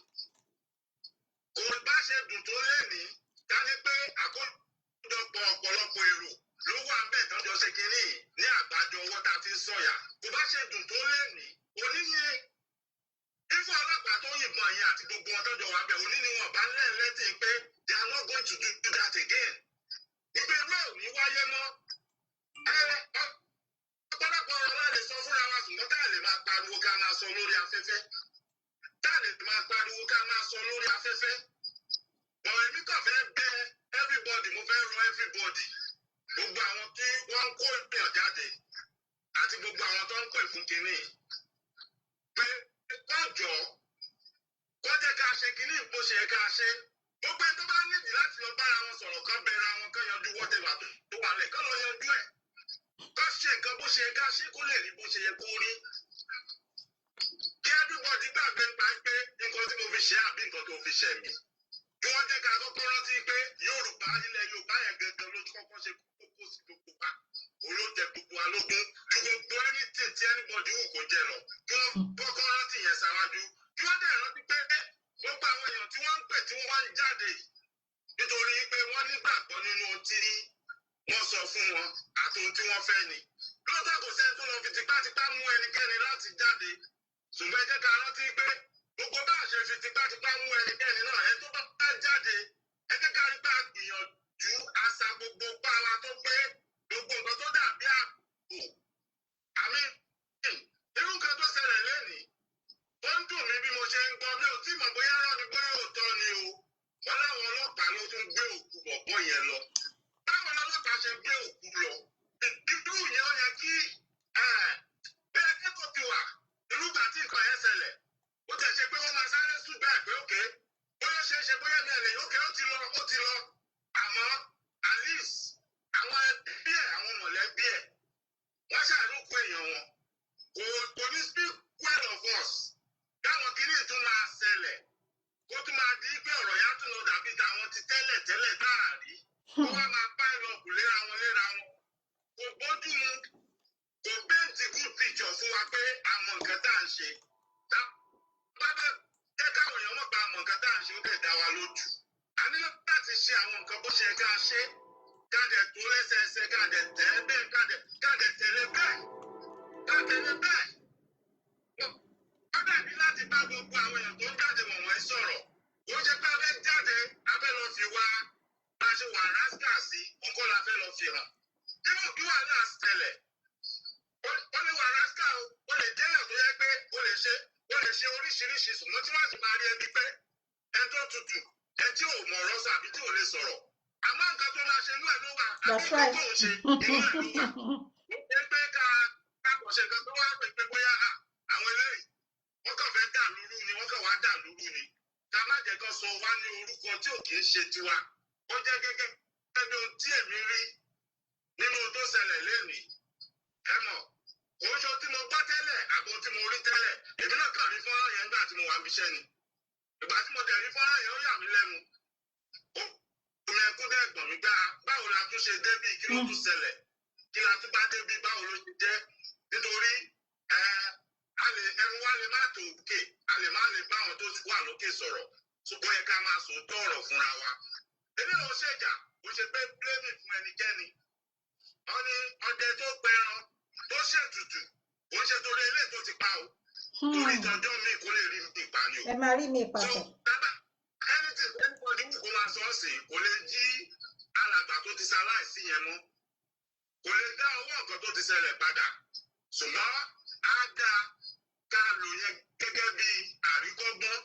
kò bá ṣe dùn tó lẹ́nìí, ká ní pé àkójọpọ̀ ọ̀pọ̀lọpọ̀ èrò ló wà ń bẹ̀ tọ́jọ́ ṣe kínní yìí ní àgbájọ ọwọ́ tá a fi ń sọ̀yà. Kò bá ṣe dùn tó lẹ́nìí, òní ni ifo ọlọ́pàá tó yìnbọn yẹn àti gbogbo wọn tọ́jọ́ wà bẹ̀, òní ni wọn bá lẹ́ẹ̀lẹ́tì pé they are not going to do that again. Ìgbé irú ẹ̀ ò ní wáyé mọ́. Ọ̀pọ̀lọpọ̀ ọ̀rọ̀ la lè sọ fúnra wa, ṣùgbọ́n tá a lè máa pariwo ká máa sọ lórí afẹ́fẹ́. Tá a lè máa pariwo ká máa sọ lórí afẹ́fẹ́. Bọ̀ èmi kàn fẹ́ bẹ̀ everybody, mo fẹ́ rọ everybody. Gbogbo àwọn tí wọ́n ń kó èèyàn jáde àti gbogbo àwọn tó ń pè fún kinní. Pé kọ́jọ́ kó jẹ́ ká ṣe kinní bó ṣe yẹ ká ṣe. Gbogbo ẹni tó bá nídìí láti lọ bára wọn sọ̀rọ̀, kán bẹ̀rẹ̀ àwọn kán yanjú whatever tó wà lẹ̀, kán lọ yanjú ẹ̀. Kán ṣe nǹkan bó ṣe yẹ ká ṣe kó lè rí bó ṣe yẹ kó rí. Kí everybody gbàgbé nípa pé nǹkan tí mo fi ṣe àbí nǹkan tó fi ṣẹ̀ mí. Kí wọ́n jẹ́ ká kọ́kọ́ rántí pé Yorùbá, ilẹ̀ Yorùbá yẹn gangan ló kọ́kọ́ ṣe kókó sí gbogbo wa. Òun ló jẹ gbogbo wa lógún ju gbogbo anything tí anybody wù kó jẹ lọ. Kí wọ́n kọ́kọ́ rántí yẹn ṣáwájú. Kí wọ́n dẹ̀ rántí pé gbogbo àwọn èèyàn tí wọ́n ń pè tí wọ́n ń jáde yìí, nítorí pé wọ́n nígbàgbọ́ nínú ohun tí wọ́n sọ fún wọn àti ohun tí wọ́n fẹ́ ni. Lóòótọ́ kò sẹ́ni tó lọ fi tipátipá mú ẹnikẹ́ni láti jáde. Ṣùgbọ́n ẹ jẹ́ ká rántí pé gbogbo bá a ṣe fi tipátipá mú ẹnikẹ́ni náà, ẹni tó bá jáde, ẹ jẹ́ ká rí pé a gbìyànjú àṣà gbogbo pa wa tó pé gbogbo nǹkan tó dàbí ààbò. Àmì irú nǹkan tó ṣẹlẹ̀ lénìí, ó ń dùn mí bí mo ṣe ń gbọ́, mi ò tí mọ̀ bóyá rán ni bóyá òótọ́ ni o. Wọ́n láwọn ọlọ́pàá ló tún gbé òkú bọ̀bọ́ yẹn lọ. Báwo ni ọlọ́pàá ṣe gbé òkú lọ? Irú yẹn ó yẹ kí bẹ́ẹ̀ kẹ́kọ̀ọ́ ti wà irúgbà tí nǹkan yẹn ṣẹlẹ̀. Ó tẹ̀ ṣe pé wọ́n máa sáré sùn bẹ́ẹ̀ pé òkè. Bóyá ṣe é ṣe bóyá mi ẹ̀ lè ókè, ó ti lọ, ó ti lọ. Àmọ́ at least àwọn ẹbí ẹ̀, àwọn mọ̀lẹ́bí ẹ̀, Wọ́n ṣàrókò èèyàn wọn. Kò ní speak well of us. Káwọn kìíní tún máa ṣẹlẹ̀. Kó tún máa di pé ọ̀rọ̀ yá tún lọ dàbí tàwọn ti tẹ́lẹ̀ tẹ́lẹ̀ táàrí. Kó wá máa bá ìlọkù léra wọn léra wọn. Kò bójú mu. Kò paint good picture fún wa pé a mọ nǹkan tá à ń ṣe. Tá bá bẹ́ẹ̀ jẹ́ káwọn èèyàn mọ̀ pé a mọ nǹkan tá à ń ṣe, ó dẹ̀ dá wa lójú. A ní láti ṣe àwọn nǹkan bó ṣe yẹ ká ṣe, ká dẹ̀ tó lẹ́sẹẹsẹ, ká dẹ̀ tẹ̀ bẹ́ẹ̀, ká dẹ̀ tẹ̀lé bẹ́ẹ̀, ká tẹ̀lé bẹ́ẹ̀. Ó dàbí láti bá gbogbo àwọn èèyàn tó ń jáde wọ̀nyí sọ̀rọ̀. Ó jẹ́ pé a fẹ́ jáde, a fẹ́ lọ fi wá bá a ṣe wà rascal sí, òǹkọ́ la fẹ́ lọ fi hàn. Irú kí wàhálà ṣẹlẹ̀, ó lè wà rascal o, ó lè jẹ́yàn tó yẹ pé ó lè ṣe oríṣiríṣi, ṣùgbọ́n tí wọ́n sì máa rí ẹbí pé ẹni tó tutù, ẹni tí ò mọ̀ ọ̀rọ̀ sọ àbí tí ò lè sọ̀rọ̀. Àmọ́ nǹkan tó máa ṣe, inú ẹ̀ ló wà, àbí That's nǹkan right. tó ń ṣe, inú ẹ̀ ló wà. Ó pé ká kàn ṣe nǹkan tó wá pè pé bóyá àwọn eléyìí wọ́n kàn fẹ́ dà lúrú ni, wọ́n kàn wá dà lúrú ni. Ká má jẹ́ kán sọ wá ní orúkọ tí ò kì í ṣe tiwa. Ó jẹ́ gẹ́gẹ́ bí ohun tí èmi rí nínú ohun tó ṣẹlẹ̀ lénìí. Ẹ mọ̀, kò ń ṣe ohun tí mo gbọ́ tẹ́lẹ̀ àbò ohun tí mo rí tẹ́lẹ̀. Èmi náà kàn rí fọ́nrán yẹn nígbà tí mo wà níbi iṣẹ́ ni. Ìgbà tí mo dẹ̀ rí fọ́nrán yẹn, ó yà mí lẹ́nu. Omi ẹkún dẹ̀ gbọ̀n mí gbá. Báwo la tún ṣe débì? Kí ló tún ṣẹlẹ̀? Kí la tún bá débì? Báwo ló ṣe jẹ́? Nítorí ẹ a lè ẹnu wa lè má tó òkè, a lè má lè bá àwọn tó wà lókè sọ̀rọ̀, ṣùgbọ́n yẹ ká máa sòótọ́ ọ̀rọ̀ fúnra wa. Èmi ò ṣèjà, kò ṣe pé blaming fún ẹnikẹ́ni. Wọ́n ní ọdẹ tó pẹran tó ṣètùtù, kò ń ṣe torí eléyìí tó ti pa o, torí ìtọ́jọ́ mi kò lè rí mi pa ni o. Ẹ máa rí mi So papọ̀. bàbá, anything anybody wù kó máa sọ ọ́ sí, kò lè jí alàgbà tó ti ṣaláìsí yẹn mọ́, kò lè dá owó nǹkan tó ti ṣẹlẹ̀ padà, ṣùgbọ́n á dá ká lò yẹn gẹ́gẹ́ bí àríkọ́gbọ́n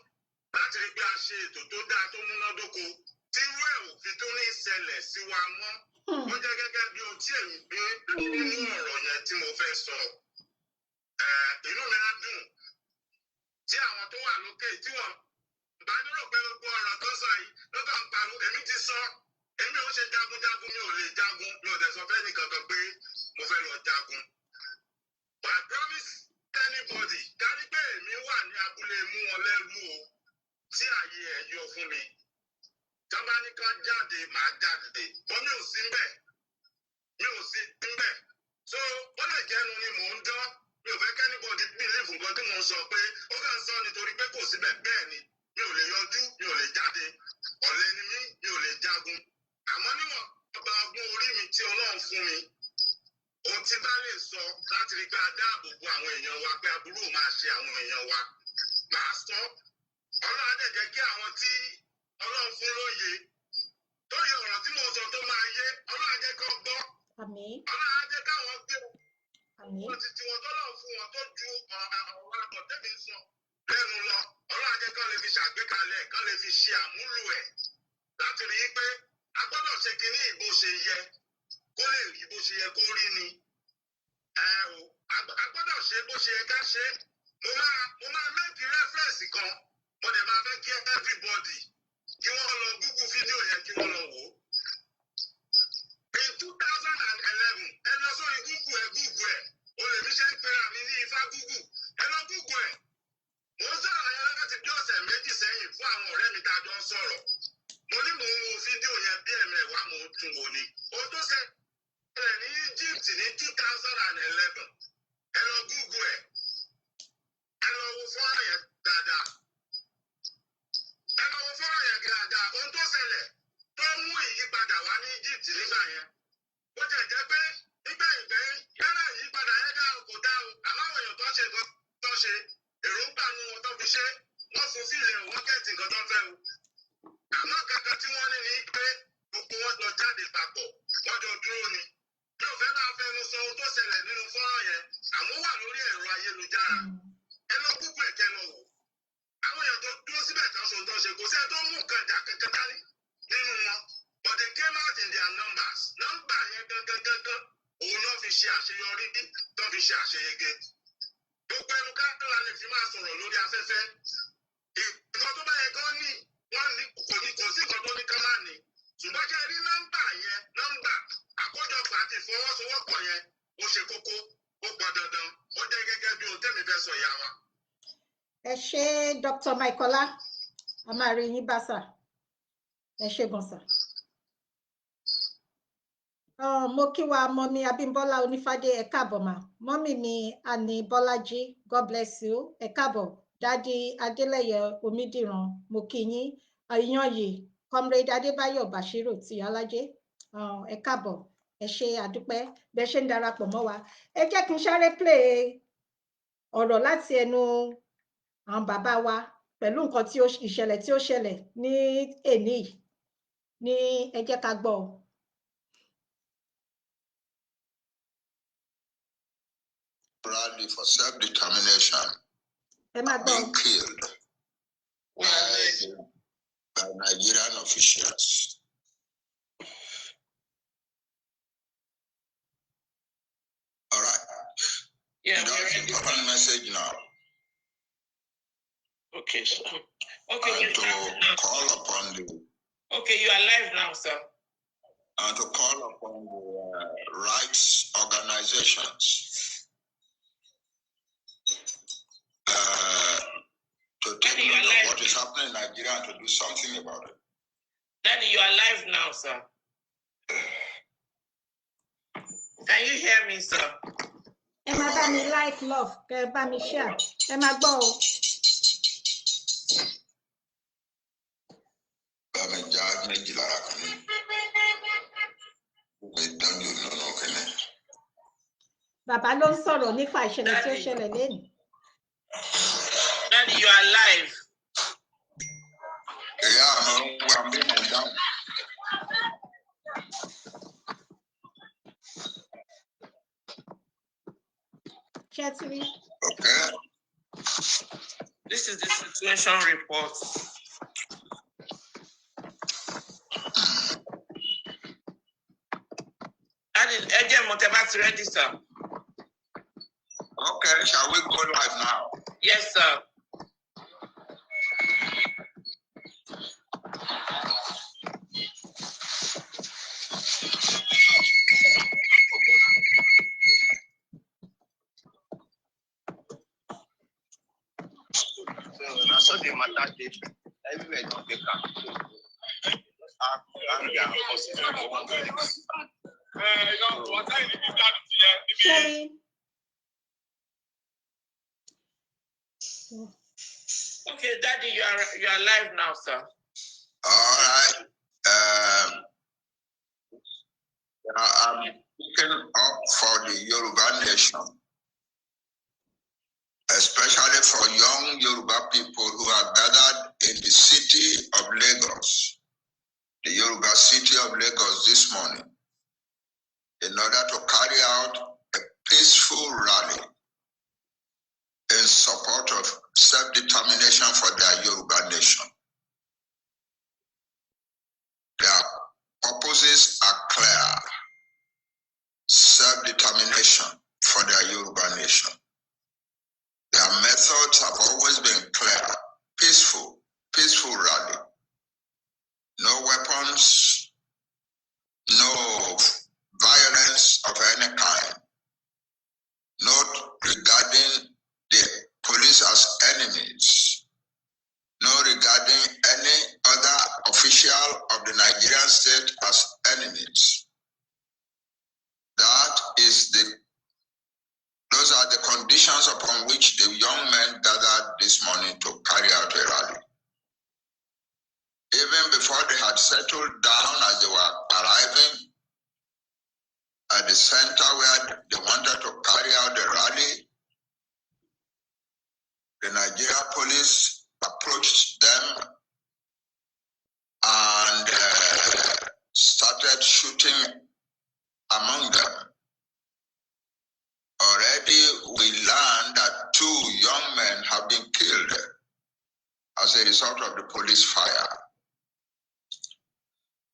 láti rí pé a ṣe ètò tó dáa, tó múnádóko, tí irú ẹ̀ ò fi tó ní ṣẹlẹ̀ sí wa mọ́. Ó jẹ́ gẹ́gẹ́ bí ohun tí èmi rí nínú ọ̀rọ̀ yẹn tí mo fẹ́ sọ. Inú mi á dùn tí àwọn tó wà lókè tí wọ́n bá nírò pé gbogbo ọ̀rọ̀ tó sọ yìí ló kàn ń pariwo. Èmi ti sọ, èmi ò ṣe jagunjagun, mi ò lè jagun, mi ò dẹ̀ sọ fẹ́ nìkankan pé mo fẹ́ lọ jagun. But I promise anybody kárí pé èmi wà ní abúlé mú wọn lẹ́rú o, tí ààyè ẹ̀ yọ fún mi, tọ́ba ní kán jáde, màá jáde bọ́. Mi ò sí ńbẹ̀, mi ò sí ńbẹ̀, so ó lè jẹ́nu ni mò ń dán. Mi ò fẹ́ kí anybody believe nǹkan tí mò ń sọ pé ó kàn sọ nítorí pé kò síbẹ̀. Bẹ́ẹ̀ ni, mi ò lè yọjú, mi ò lè jáde, ọ̀lẹ ni mí, mi ò lè jagun. Àmọ́ níwọ̀n ọba ọgbọ́n orí mi tí Ọlọ́run fún mi, ohun tí bá lè sọ láti rí pé a dáàbò bo àwọn èèyàn wa, pé aburú ò máa ṣe àwọn èèyàn wa, màá sọ. Ọlọ́run á dẹ̀ jẹ́ kí àwọn tí Ọlọ́run fún lóye tó yẹ ọ̀rọ̀ tí mo sọ tó máa yé, Ọlọ́run á jẹ́ kó gbọ́. Àmín. Ọlọ́run á jẹ́ káwọn gbé Àmín. wọn ti tiwọn tọ́lọ́run fún wọn tó ju ọ̀rọ̀ àtọ̀ tẹ́mi ń sọ lẹ́nu lọ. Ọlọ́run á jẹ́ kán lè fi ṣàgbékalẹ̀, kán lè fi ṣe àmúlò ẹ̀ láti rí i pé a gbọ́dọ̀ ṣe kinní bó ṣe yẹ kó lè rí, bó ṣe yẹ kó rí ni. Ẹ o, a gbọ́dọ̀ ṣe bó ṣe yẹ ká ṣe. Mo máa make reference kan, mo dẹ̀ máa fẹ́ kí everybody kí wọ́n lọ Google fídíò yẹn, kí wọ́n lọ wò ó. In 2011, ẹ lọ sórí Google, ẹ Google ẹ. O lè fi ṣe ń pera mi ní ifá Google, ẹ lọ Google ẹ. Mo ń sọ̀rọ̀ yẹn láti bí ọ̀sẹ̀ 2 sẹ́yìn fún àwọn ọ̀rẹ́ mi tá a jọ ń sọ̀rọ̀. Mo ní mò ń wo fídíò yẹn bí ẹ̀mẹ̀wá, mò ń tún wò ni. Ohun tó ṣẹlẹ̀ ní Egypt ní 2011, ẹ lọ Google ẹ, ẹ lọ wo fọ́nrán yẹn dáadáa, ẹ lọ wo fọ́nrán yẹn dáadáa. Ohun tó ṣẹlẹ̀ tó mú ìyípadà wá ní Egypt nígbà yẹn, ó jẹ́ jẹ́ pé nígbà ìgbẹ́yìn, yálà ìyípadà yẹn dá o, kò dá o, àmọ́ àwọn èèyàn tó ṣe nǹkan tó ṣe, èròǹgbà nu wọn tó fi ṣe, wọ́n fún fílẹ̀, wọ́n get nǹkan tó fẹ́ o. Àmọ́ kankan tí wọ́n ní ni pé gbogbo wọn jọ jáde papọ̀, wọ́n jọ dúró ni. Mi ò fẹ́ máa fẹnu sọ ohun tó ṣẹlẹ̀ nínú fọ́nrán yẹn, àmọ́ wà lórí ẹ̀rọ ayélujára. Ẹ lọ Google ẹ̀, kẹ́ lọ wò. Àwọn èèyàn tó dúró síbẹ̀ kan ṣe ohun tó ṣe, kò sẹ́ni tó mú nǹkan ìjà kankan dání nínú wọn, but they came out in their numbers. Nọ́mbà yẹn gangan gangan òun náà fi ṣe àṣeyọrí, tó fi ṣe àṣeyege. Gbogbo ẹnu ká la lè fi máa sọ̀rọ̀ lórí afẹ́fẹ́. Nǹkan tó bá yẹ kán ní, wọ́n ní. Kò ní, kò sí nǹkan tó ní ká má ní, ṣùgbọ́n kí ẹ rí nọ́mbà yẹn, nọ́mbà àkójọpọ̀ àti ìfọwọ́sowọ́pọ̀ yẹn. Ó ṣe kókó, ó pọn dandan, ó jẹ́ gẹ́gẹ́ bí ohun tẹ́mi fẹ́ sọ, ìyá wa. Ẹ ṣé, Dr. Michaela, a máa rí yín bá sà. Ẹ ṣé gan sà. Mo kí wa, mummy Abímbọ́lá Onífádé, ẹ káàbọ̀ mà. Mummy mi Àní Bọ́lájí, God bless you, ẹ káàbọ̀. Daddy Adélẹ́yẹ Omídìran, mo kí yín. Ìyan yìí, Comrade Adébáyọ̀ Bashiru ti Alájẹ, ẹ káàbọ̀, ẹ ṣé, àdúpẹ́ bẹ́ ṣe ń darapọ̀ mọ́ wa. Ẹ jẹ́ kí n sáré play ọ̀rọ̀ láti ẹnu àwọn bàbá wa pẹ̀lú nǹkan tí ó ìṣẹ̀lẹ̀ tí ó ṣẹlẹ̀ ní èní yìí ní. Ẹ jẹ́ ká gbọ́ ọ. Rally for self-determination Ẹ máa gbọ́ ọ. being killed by Nigerian officials. All right, Yeah, we're that's ready. important message now. Okay, sir. Okay, And you to started now. call upon the Okay, you are live now, sir. and to call upon the rights organizations to take Daddy, you are note of live. what is happening in Nigeria and to do something about it. Daddy, you are live now, sir. Can you hear me, sir? Ẹ máa bá mi like, love, kẹ ẹ bá mi share. Ẹ máa gbọ́ o. Bá mi já méjì lára kan ní. Gbogbo ìdánwò nínú kìíní. Bàbá ló ń sọ̀rọ̀ nípa ìṣẹ̀lẹ̀ tí ó Daddy. ṣẹlẹ̀ lénìí. Daddy, you are live. Ìyá mi ń wá bí mo dáhùn. Ṣé ẹ ti rí? Okay. This is the situation report. Daddy, ẹ jẹ́ mọ̀ tẹ́ bá ti ready, sir. Okay, shall we go live now? Yes, sir. So na so the matter dey. Everywhere don dey calm. So just act their forces for one place. Ṣé ẹ rí? Okay, Daddy, you are live now, sir. All right. I'm speaking up for the Yoruba nation, especially for young Yoruba people who are gathered in the city of Lagos, the Yoruba city of Lagos this morning, in order to carry out a peaceful rally in support of self-determination for their Yoruba nation. Their purposes are clear. Self-determination for their Yoruba nation. Their methods have always been clear. Peaceful, peaceful rally. No weapons, no violence of any kind. Not regarding the police as enemies. No regarding any other official of the Nigerian state as enemies. That is the those are the conditions upon which the young men gathered this morning to carry out a rally. Even before they had settled down, as they were arriving at the center where they wanted to carry out the rally, the Nigeria police approached them and started shooting among them. Already we learned that 2 young men have been killed as a result of the police fire.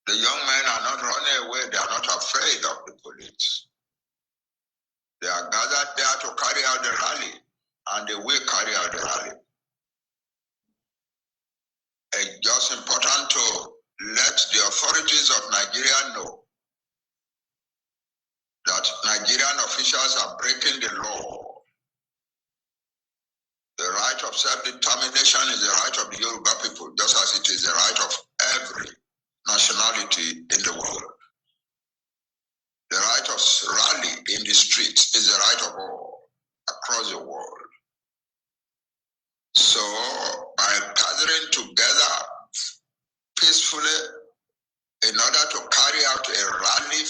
The young men are not running away, they are not afraid of the police. They are gathered there to carry out the rally, and they will carry out the rally. It's just important to let the authorities of Nigeria know that Nigeria Nigerian officials are breaking the law. The right of self-determination is the right of the Yoruba people, just as it is the right of every nationality in the world. The right of rally in the streets is the right of all across the world. So, by gathering together peacefully in order to carry out a rally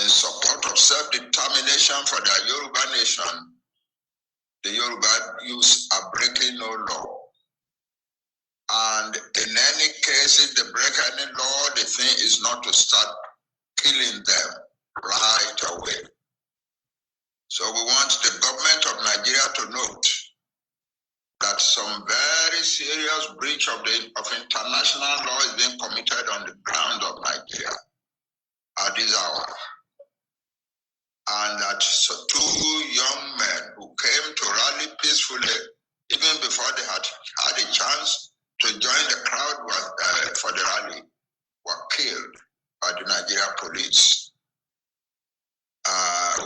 in support of self-determination for the Yoruba nation, the Yoruba youths are breaking no law. And in any case, if they break any law, the thing is not to start killing them right away. So we want the government of Nigeria to note that some very serious breach of international law is being committed on the ground of Nigeria at this hour. And that two young men who came to rally peacefully, even before they had had a chance to join the crowd for the rally, were killed by the Nigeria police.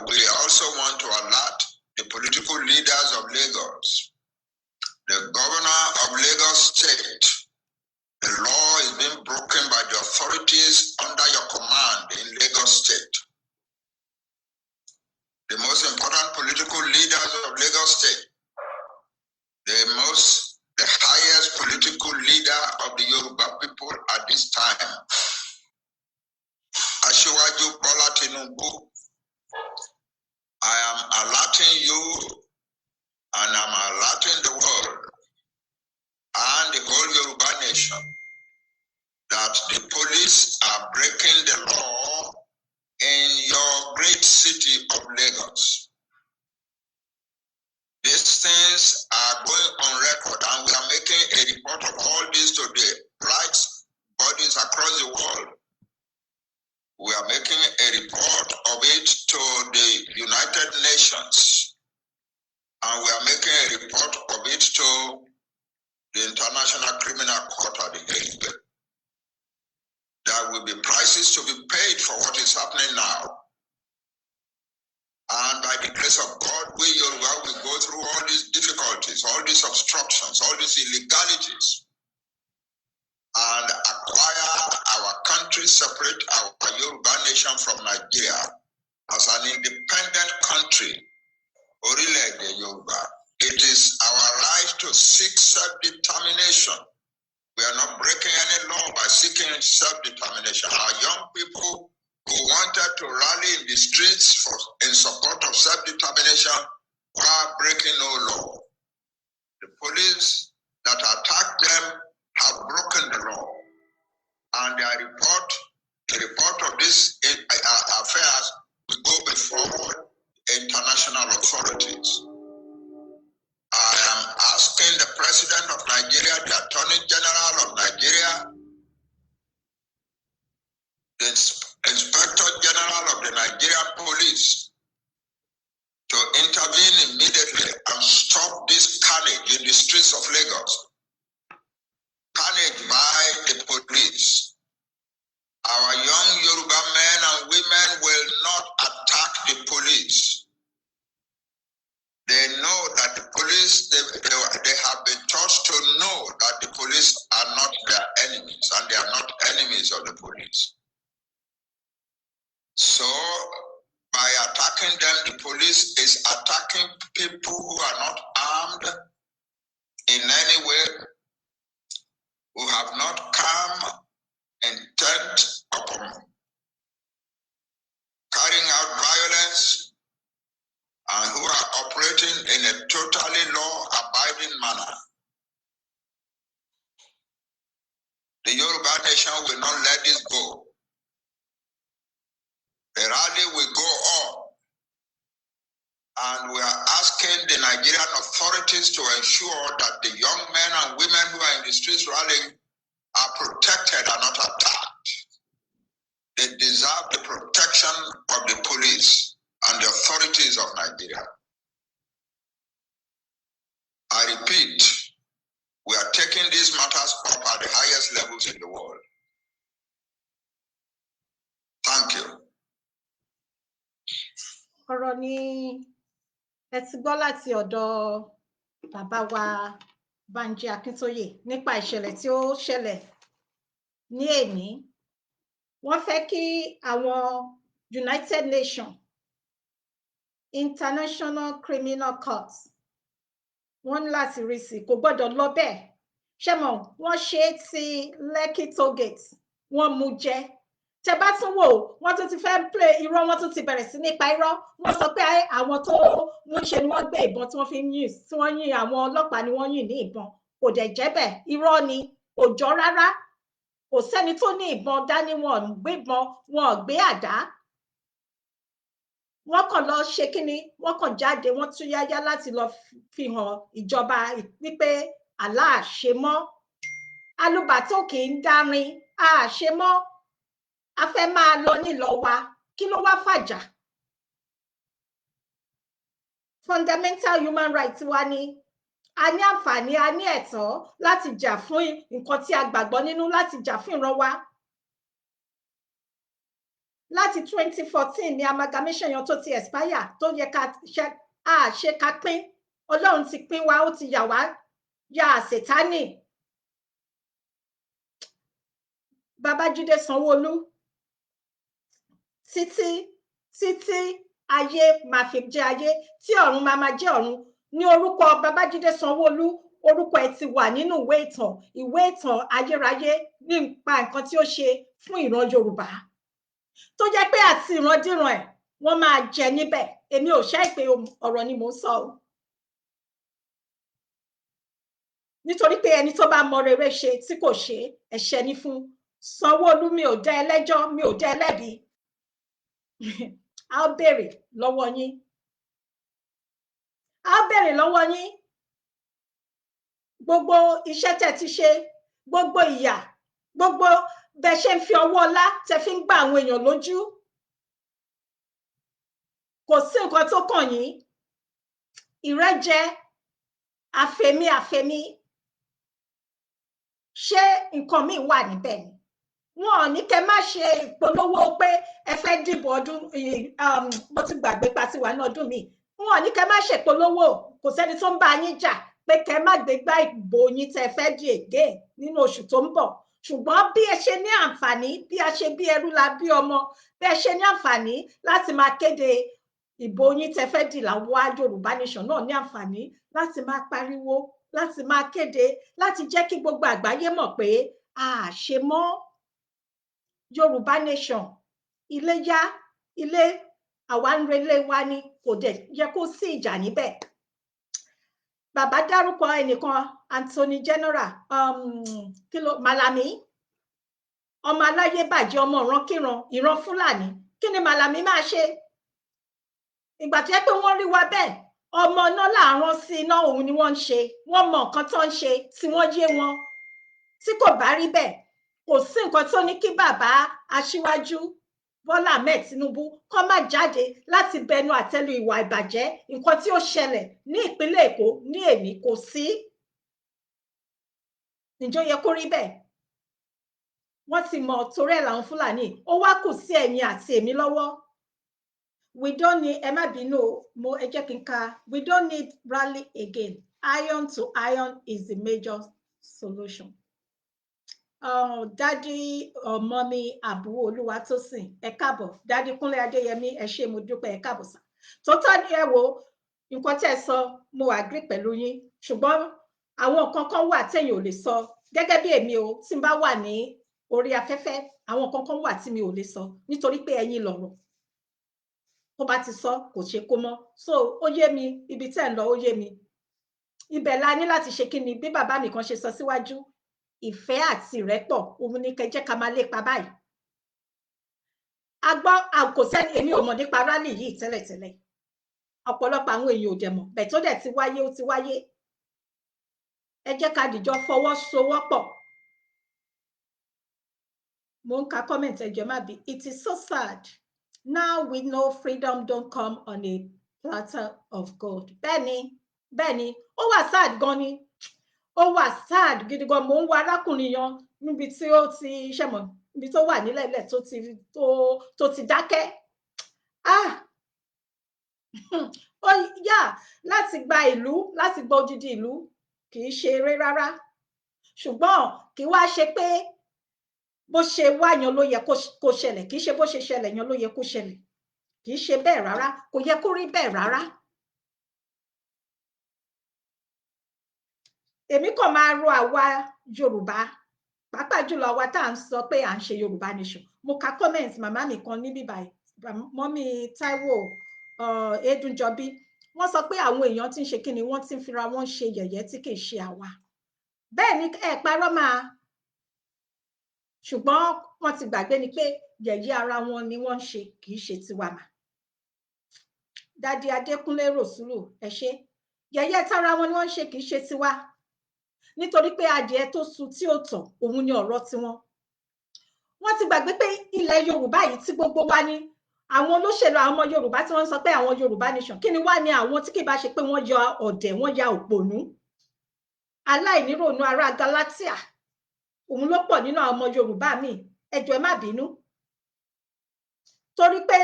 We also want to alert the political leaders of Lagos, the governor of Lagos State. The law is being broken by the authorities under your command in Lagos State. The most important political leaders of Lagos State, the highest political leader of the Yoruba people at this time, Asiwaju Bola Tinubu, I am alerting you and I'm alerting the world and the whole Yoruba nation that the police are breaking the law in your great city of Lagos. These things are going on record, and we are making a report of all this to the rights bodies across the world. We are making a report of it to the United Nations, and we are making a report of it to the International Criminal Court at The Hague. There will be prices to be paid for what is happening now. And by the grace of God, we Yoruba will go through all these difficulties, all these obstructions, all these illegalities, and acquire our country, separate our Yoruba nation from Nigeria as an independent country, Orílẹ̀-èdè Yorùbá. It is our right to seek self-determination. We are not breaking any law by seeking self-determination. Our young people who wanted to rally in the streets in support of self-determination were breaking no law. The police that attacked them have broken the law. And the report of these affairs will go before international authorities. I am asking the President of Nigeria, the Attorney General of Nigeria, the Inspector General of the Nigerian Police to intervene immediately and stop this carnage in the streets of Lagos. Carnage by the police. Our young Yoruba men and women will not attack the police. They know that the police, they have been taught to know that the police are not their enemies, and they are not enemies of the police. So, by attacking them, the police is attacking people who are not armed in any way, who have not come intent upon carrying out violence, and who are operating in a totally law-abiding manner. The Yoruba nation will not let this go. The rally will go on, and we are asking the Nigerian authorities to ensure that the young men and women who are in the streets rallying are protected and not attacked. They deserve the protection of the police and the authorities of Nigeria. I repeat, we are taking these matters up at the highest levels in the world. Thank you. Ọ̀rọ̀ ni ẹ ti gbọ́ láti ọ̀dọ̀ bàbá wa Banji Akíntóyè nípa ìṣẹ̀lẹ̀ tí ó ṣẹlẹ̀ ní èní. Wọ́n fẹ́ kí àwọn United Nations, International Criminal Court, wọ́n ní láti rí sí, kò gbọ́dọ̀ lọ bẹ́ẹ̀. Ṣé mọ̀, wọ́n ṣe é ti Lekki toll gate, wọ́n mú jẹ. Tẹ bá tún wò, wọ́n tún ti fẹ́ play irọ́, wọ́n tún ti bẹ̀rẹ̀ sí nípa irọ́. Wọ́n sọ pé àwọn tó ń ṣe ni wọ́n gbé ìbọn tí wọ́n fi ń yìn, tí wọ́n yìn àwọn ọlọ́pàá ni wọ́n yìn ní ìbọn. Kò dẹ̀ jẹ́ bẹ́ẹ̀, irọ́ ni, kò jọ rárá. Kò sẹ́ni tó ní ìbọn dání, wọn ò gbé ìbọn, wọn ò gbé àdá. Wọ́n kàn lọ ṣe kínní, wọ́n kàn jáde, wọ́n tún yáyá láti lọ fi hàn ìjọba wípé aláàṣemọ́ alùbàtò kì í dárin àṣemọ́, a fẹ́ máa lọ nílọ wa. Kí ló wá fàjà? Fundamental human rights wa ni a ní àǹfààní, a ní ẹ̀tọ́ láti jà fún nǹkan tí a gbàgbọ́ nínú, láti jà fún ìran wa. Láti 2014 ní amalgamation yẹn tó ti expire, tó yẹ ká ṣe, a ṣe ká pín. Ọlọ́run ti pín wa, ó ti yà wá ya àṣetánì. Babájídé Sanwóolu, títí títí ayé máa fi jẹ́ ayé, tí ọ̀run máa máa jẹ́ ọ̀run, ní orúkọ Babájídé Sanwóolu, orúkọ ẹ̀ ti wà nínú ìwé ìtàn, ìwé ìtàn ayérayé, nípa nǹkan tí ó ṣe fún ìran Yorùbá, tó jẹ́ pé àti ìrandíran ẹ̀ wọ́n máa jẹ níbẹ̀. Èmi ò ṣe pé ọ̀rọ̀ ni mò ń sọ o, nítorí pé ẹni tó bá mọ rere ṣe tí kò ṣe, ẹ̀ṣẹ̀ ni fún. Sanwóolu, mi ò dá ẹ lẹ́jọ́, mi ò dá ẹ lẹ́bi. A ó béèrè lọ́wọ́ yín, a ó béèrè lọ́wọ́ yín gbogbo iṣẹ́ tẹ́ ti ṣe, gbogbo ìyà, gbogbo bẹ́ ṣe ń fi ọwọ́ ọlá tẹ́ fi ń gbá àwọn èèyàn lójú. Kò sí nǹkan tó kàn yín. Ìrẹ́jẹ, àfẹ̀mí àfẹ̀mí, ṣé nǹkan míì wà níbẹ̀ ni? Wọn ò ní kẹ́ má ṣe ìpolówó pé ẹ fẹ́ dìbò ọdún, mo ti gbàgbé pa ti wà ní ọdún mi. Wọn ò ní kẹ́ má ṣe ìpolówó, kò sẹ́ni tó ń bá yín jà pé kẹ́ má gbégbá ìbò yín tẹ́ fẹ́ di ègé nínú oṣù tó ń bọ̀. Ṣùgbọ́n bí ẹ ṣe ní àǹfààní, bí a ṣe bí ẹrú la bí ọmọ, bí ẹ ṣe ní àǹfààní láti máa kéde ìbò yín tẹ́ fẹ́ dì, làwọn Yorùbá Nation náà ní àǹfààní láti máa pariwo, láti máa kéde, láti jẹ́ kí gbogbo àgbáyé mọ̀ pé a ṣe mọ́ Yorùbá Nation. Ilé yá, ilé àwa ń relé wa ni, kò dẹ̀ yẹ kó sí ìjà níbẹ̀. Bàbá dárúkọ ẹnìkan, Anthony General, kí ló Malami, ọmọ aláyé bàjẹ́, ọmọ ìrankíran, ìran Fúlàní. Kí ni Malami máa ṣe? Ìgbà tó yẹ pé wọ́n rí wa bẹ́ẹ̀, ọmọ náà láàrán sí iná, òun ni wọ́n ń ṣe. Wọ́n mọ nǹkan tó ń ṣe tí wọ́n yé wọn. Tí kò bá rí bẹ́ẹ̀, kò sí nǹkan tó ní kí bàbá aṣíwájú Bọ́lá Ahmed Tinubu kó má jáde láti bẹnu àtẹ́lu ìwà ìbàjẹ́, nǹkan tí ó ṣẹlẹ̀ ní ìpínlẹ̀ Èkó ní èmi, kò sí. Ǹjẹ́ ó yẹ kó rí bẹ́ẹ̀? Wọ́n ti mọ̀ torí ẹ̀ làwọn Fúlàní. Ó wá kù sí ẹ̀yin àti èmi lọ́wọ́. We don't need, ẹ má bínú o, mo ẹ jẹ́ kí n ka. We don't need rally again. Iron to iron is the major solution. Daddy ọmọ mi, àbúrò Olúwatósìn, ẹ káàbọ̀. Daddy Kúnlé Adéyẹmí, ẹ ṣé, mo dúpẹ́, ẹ káàbọ̀ sá. Tòótọ́ ni, ẹ wo nǹkan tẹ́ ẹ sọ, mo agree pẹ̀lú yín, ṣùgbọ́n àwọn nǹkan kan wà tẹ́yin ò lè sọ. Gẹ́gẹ́ bí èmi o, tí n bá wà ní orí afẹ́fẹ́, àwọn nǹkan kan wà tí mi ò lè sọ, nítorí pé ẹ̀yin lọ̀rọ̀ tó bá ti sọ kò ṣe kó mọ́. So ó yé mi ibi tẹ́ ń lọ, ó yé mi. Ibẹ̀ la ní láti ṣe kíni, bí bàbá mi kan ṣe sọ síwájú, ìfẹ́ àti ìrẹ́pọ̀, òun ni kẹ́ jẹ́ ká máa lépa báyìí. A gbọ́, kò sẹ́ni, èmi ò mọ̀ nípa rally yìí tẹ́lẹ̀tẹ́lẹ̀, ọ̀pọ̀lọpọ̀ àwọn èèyàn ò dẹ̀ mọ̀ bẹ́ẹ̀. Tó dẹ̀ ti wáyé, ó ti wáyé. Ẹ jẹ́ ká dìjọ fọwọ́sowọ́pọ̀. Mo ń ka comment, ẹ jọ̀ọ́ má bí. It is so sad. Now we know freedom don't come on a platter of gold. Bẹ́ẹ̀ni, bẹ́ẹ̀ni, ó wà sad gan ni, ó wà sad gidi gan. Mò ń wo arákùnrin yan níbi tí ó ti ṣẹ̀mọ̀, níbi tó wà nílẹ̀lẹ̀, tó ti tó ti dákẹ́. Ah. Ó yá láti gba ìlú, láti gba odidi ìlú kì í ṣe eré rárá. Ṣùgbọ́n kì í wá ṣe pé bó ṣe wá yan ló yẹ kó ṣẹlẹ̀, kì í ṣe bó ṣe ṣẹlẹ̀ yan ló yẹ kó ṣẹlẹ̀, kì í ṣe bẹ́ẹ̀ rárá, kò yẹ kó rí bẹ́ẹ̀ rárá. Èmi kàn máa rọ àwa Yorùbá, pàápàá jùlọ àwa tá à ń sọ pé à ń ṣe Yorùbá nation. Mo ka comment màmá mi kan níbí báyìí, mọ́mí Táíwò Ẹdúnjọbí, wọ́n sọ pé àwọn èèyàn ti ń ṣe kí ni, wọ́n ti ń fira wọ́n ṣe yẹ̀yẹ́ tí kì í ṣe àwa. Bẹ́ẹ̀ ni, ẹ parọ́ máa, ṣùgbọ́n wọ́n ti gbàgbé ni pé yẹ̀yẹ́ ara wọn ni wọ́n ń ṣe, kì í ṣe tiwa mà. Dádì Adékúnlé Rọ̀súlù, ẹ ṣé. Yẹ̀yẹ́ tara wọn ni wọ́n ń ṣe, kì í ṣe tiwa. Nítorí pé adìẹ tó sun tí ò tọ̀, òun ni ọ̀rọ̀ tiwọn. Wọ́n ti gbàgbé pé ilẹ̀ Yorùbá yìí tí gbogbo wa ní, àwọn olóṣèlú, àwọn ọmọ Yorùbá tí wọ́n ń sọ pé àwọn Yorùbá nation, kí ni wá ní àwọn tí kì bá ṣe pé wọ́n ya ọ̀dẹ̀, wọ́n ya òpònú, aláìníròònú ará Galatia, òun ló pọ̀ nínú àwọn ọmọ Yorùbá mi. Ẹ jọ̀ọ́ ẹ má bínú, torí pé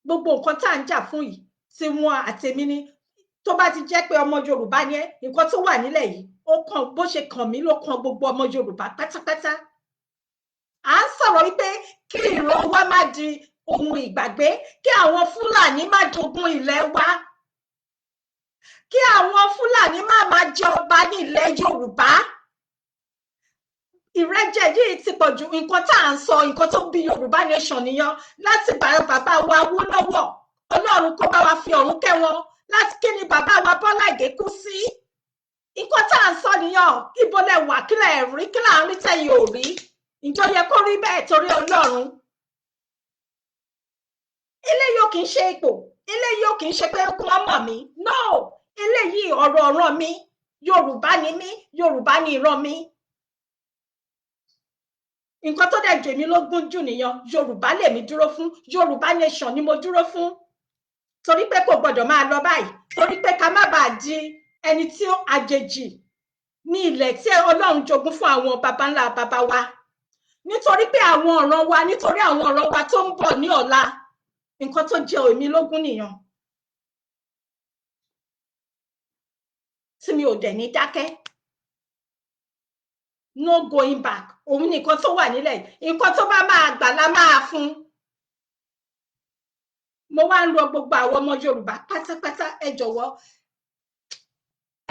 gbogbo nǹkan tá à ń jà fún yìí tí wọn àtèmi ni. Tó bá ti jẹ́ pé ọmọ Yorùbá ni ẹ́, nǹkan tó wà nílẹ̀ yìí ó kàn, bó ṣe kàn mí ló kàn gbogbo ọmọ Yorùbá pátápátá. À ń sọ̀rọ̀ wípé kí ìran wa má di ohun ìgbàgbé, kí àwọn Fúlàní má jogún ilẹ̀ wa, kí àwọn Fúlàní má má jẹ ọba ní ilẹ̀ Yorùbá. Ìrẹ́jẹ yìí ti pọ̀ ju nǹkan tá à ń sọ, nǹkan tó bí Yorùbá nation nìyẹn. Láti bá bàbá wa Awólọ́wọ̀, Ọlọ́run kó bá wa fi ọ̀run kẹ́ wọn, láti kí ni bàbá wa Bọ́lá Ìgè kú sí. Nǹkan tá à ń sọ nìyẹn. Ibo lẹ wà, kí lẹ rí, kí là ń rí tẹ̀yin ò rí? Ǹjọ́ yẹ kó rí bẹ́ẹ̀ torí Ọlọ́run? Eléyìí ò kì í ṣe ipò, eléyìí ò kì í ṣe pé kí wọ́n mọ̀ mí, no, eléyìí ọ̀rọ̀ ọ̀ràn mi. Yorùbá ni mí, Yorùbá ni ìran mi. Nǹkan tó dẹ̀ jù mí lógún jù nìyẹn. Yorùbá lèmi dúró fún, Yorùbá nation ni mo dúró fún, torí pé kò gbọdọ̀ máa lọ báyìí, torí pé ká má bàa di ẹni tí ó àjèjì ní ilẹ̀ tí Ọlọ́run jogún fún àwọn baba ńlá baba wa, nítorí pé àwọn ọ̀ràn wa, nítorí àwọn ọ̀ràn wa tó ń bọ̀ ní ọ̀la. Nǹkan tó jẹ èmi lógún nìyẹn, tí mi ò dẹ̀ ní dákẹ́. No going back. Òun ni nǹkan tó wà nílẹ̀, nǹkan tó bá máa gbà la máa fún. Mo wá ń rọ gbogbo àwọn ọmọ Yorùbá pátápátá, ẹ jọ̀wọ́,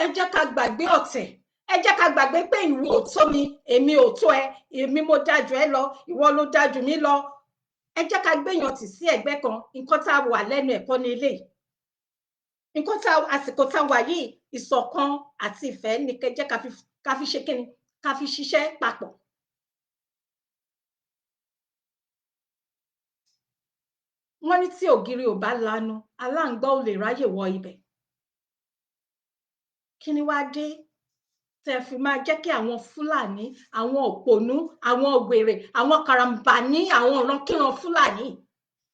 ẹ jẹ́ ká gbàgbé ọ̀tẹ̀, ẹ jẹ́ ká gbàgbé pé ìwọ ò tó mi, èmi ò tó ẹ, èmi mo dájú ẹ lọ, ìwọ ló dájú mi lọ. Ẹ jẹ́ ká gbéyàn tì sí ẹ̀gbẹ́ kan. Nǹkan tá a wà lẹ́nu ẹ̀kọ́ ní ilé, nǹkan tá àsìkò tá a wà yìí, ìṣọ̀kan àti ìfẹ́ ni kẹ́ jẹ́ ká fi ṣe kíni, ká fi ṣiṣẹ́ papọ̀. Wọ́n ní tí ògiri ò bá lanu, aláǹgbá ò lè ráyè wọ ibẹ̀. Kí ni wàá dé tẹ́ fi máa jẹ́ kí àwọn Fúlàní, àwọn òpònú, àwọn wèrè, àwọn karambání, àwọn ìrankíran Fúlàní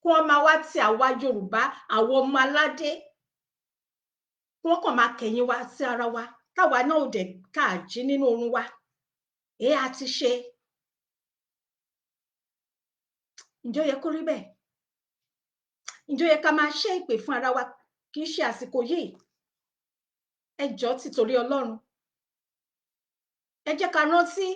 kí wọ́n máa wá ti àwa Yorùbá, àwọn ọmọ aládé, kí wọ́n kàn máa kẹ̀yìn wa sí ara wa, káwa náà ò dẹ̀ káà jí nínú oorun wa? Èé a ti ṣe? Ǹjẹ́ ó yẹ kó rí bẹ́ẹ̀? Ǹjẹ́ ó yẹ ká máa ṣe ìpè fún ara wa? Kì í ṣe àsìkò yìí. Ẹ jọ̀ọ́, tìtorí Ọlọ́run, ẹ jẹ́ ká rántí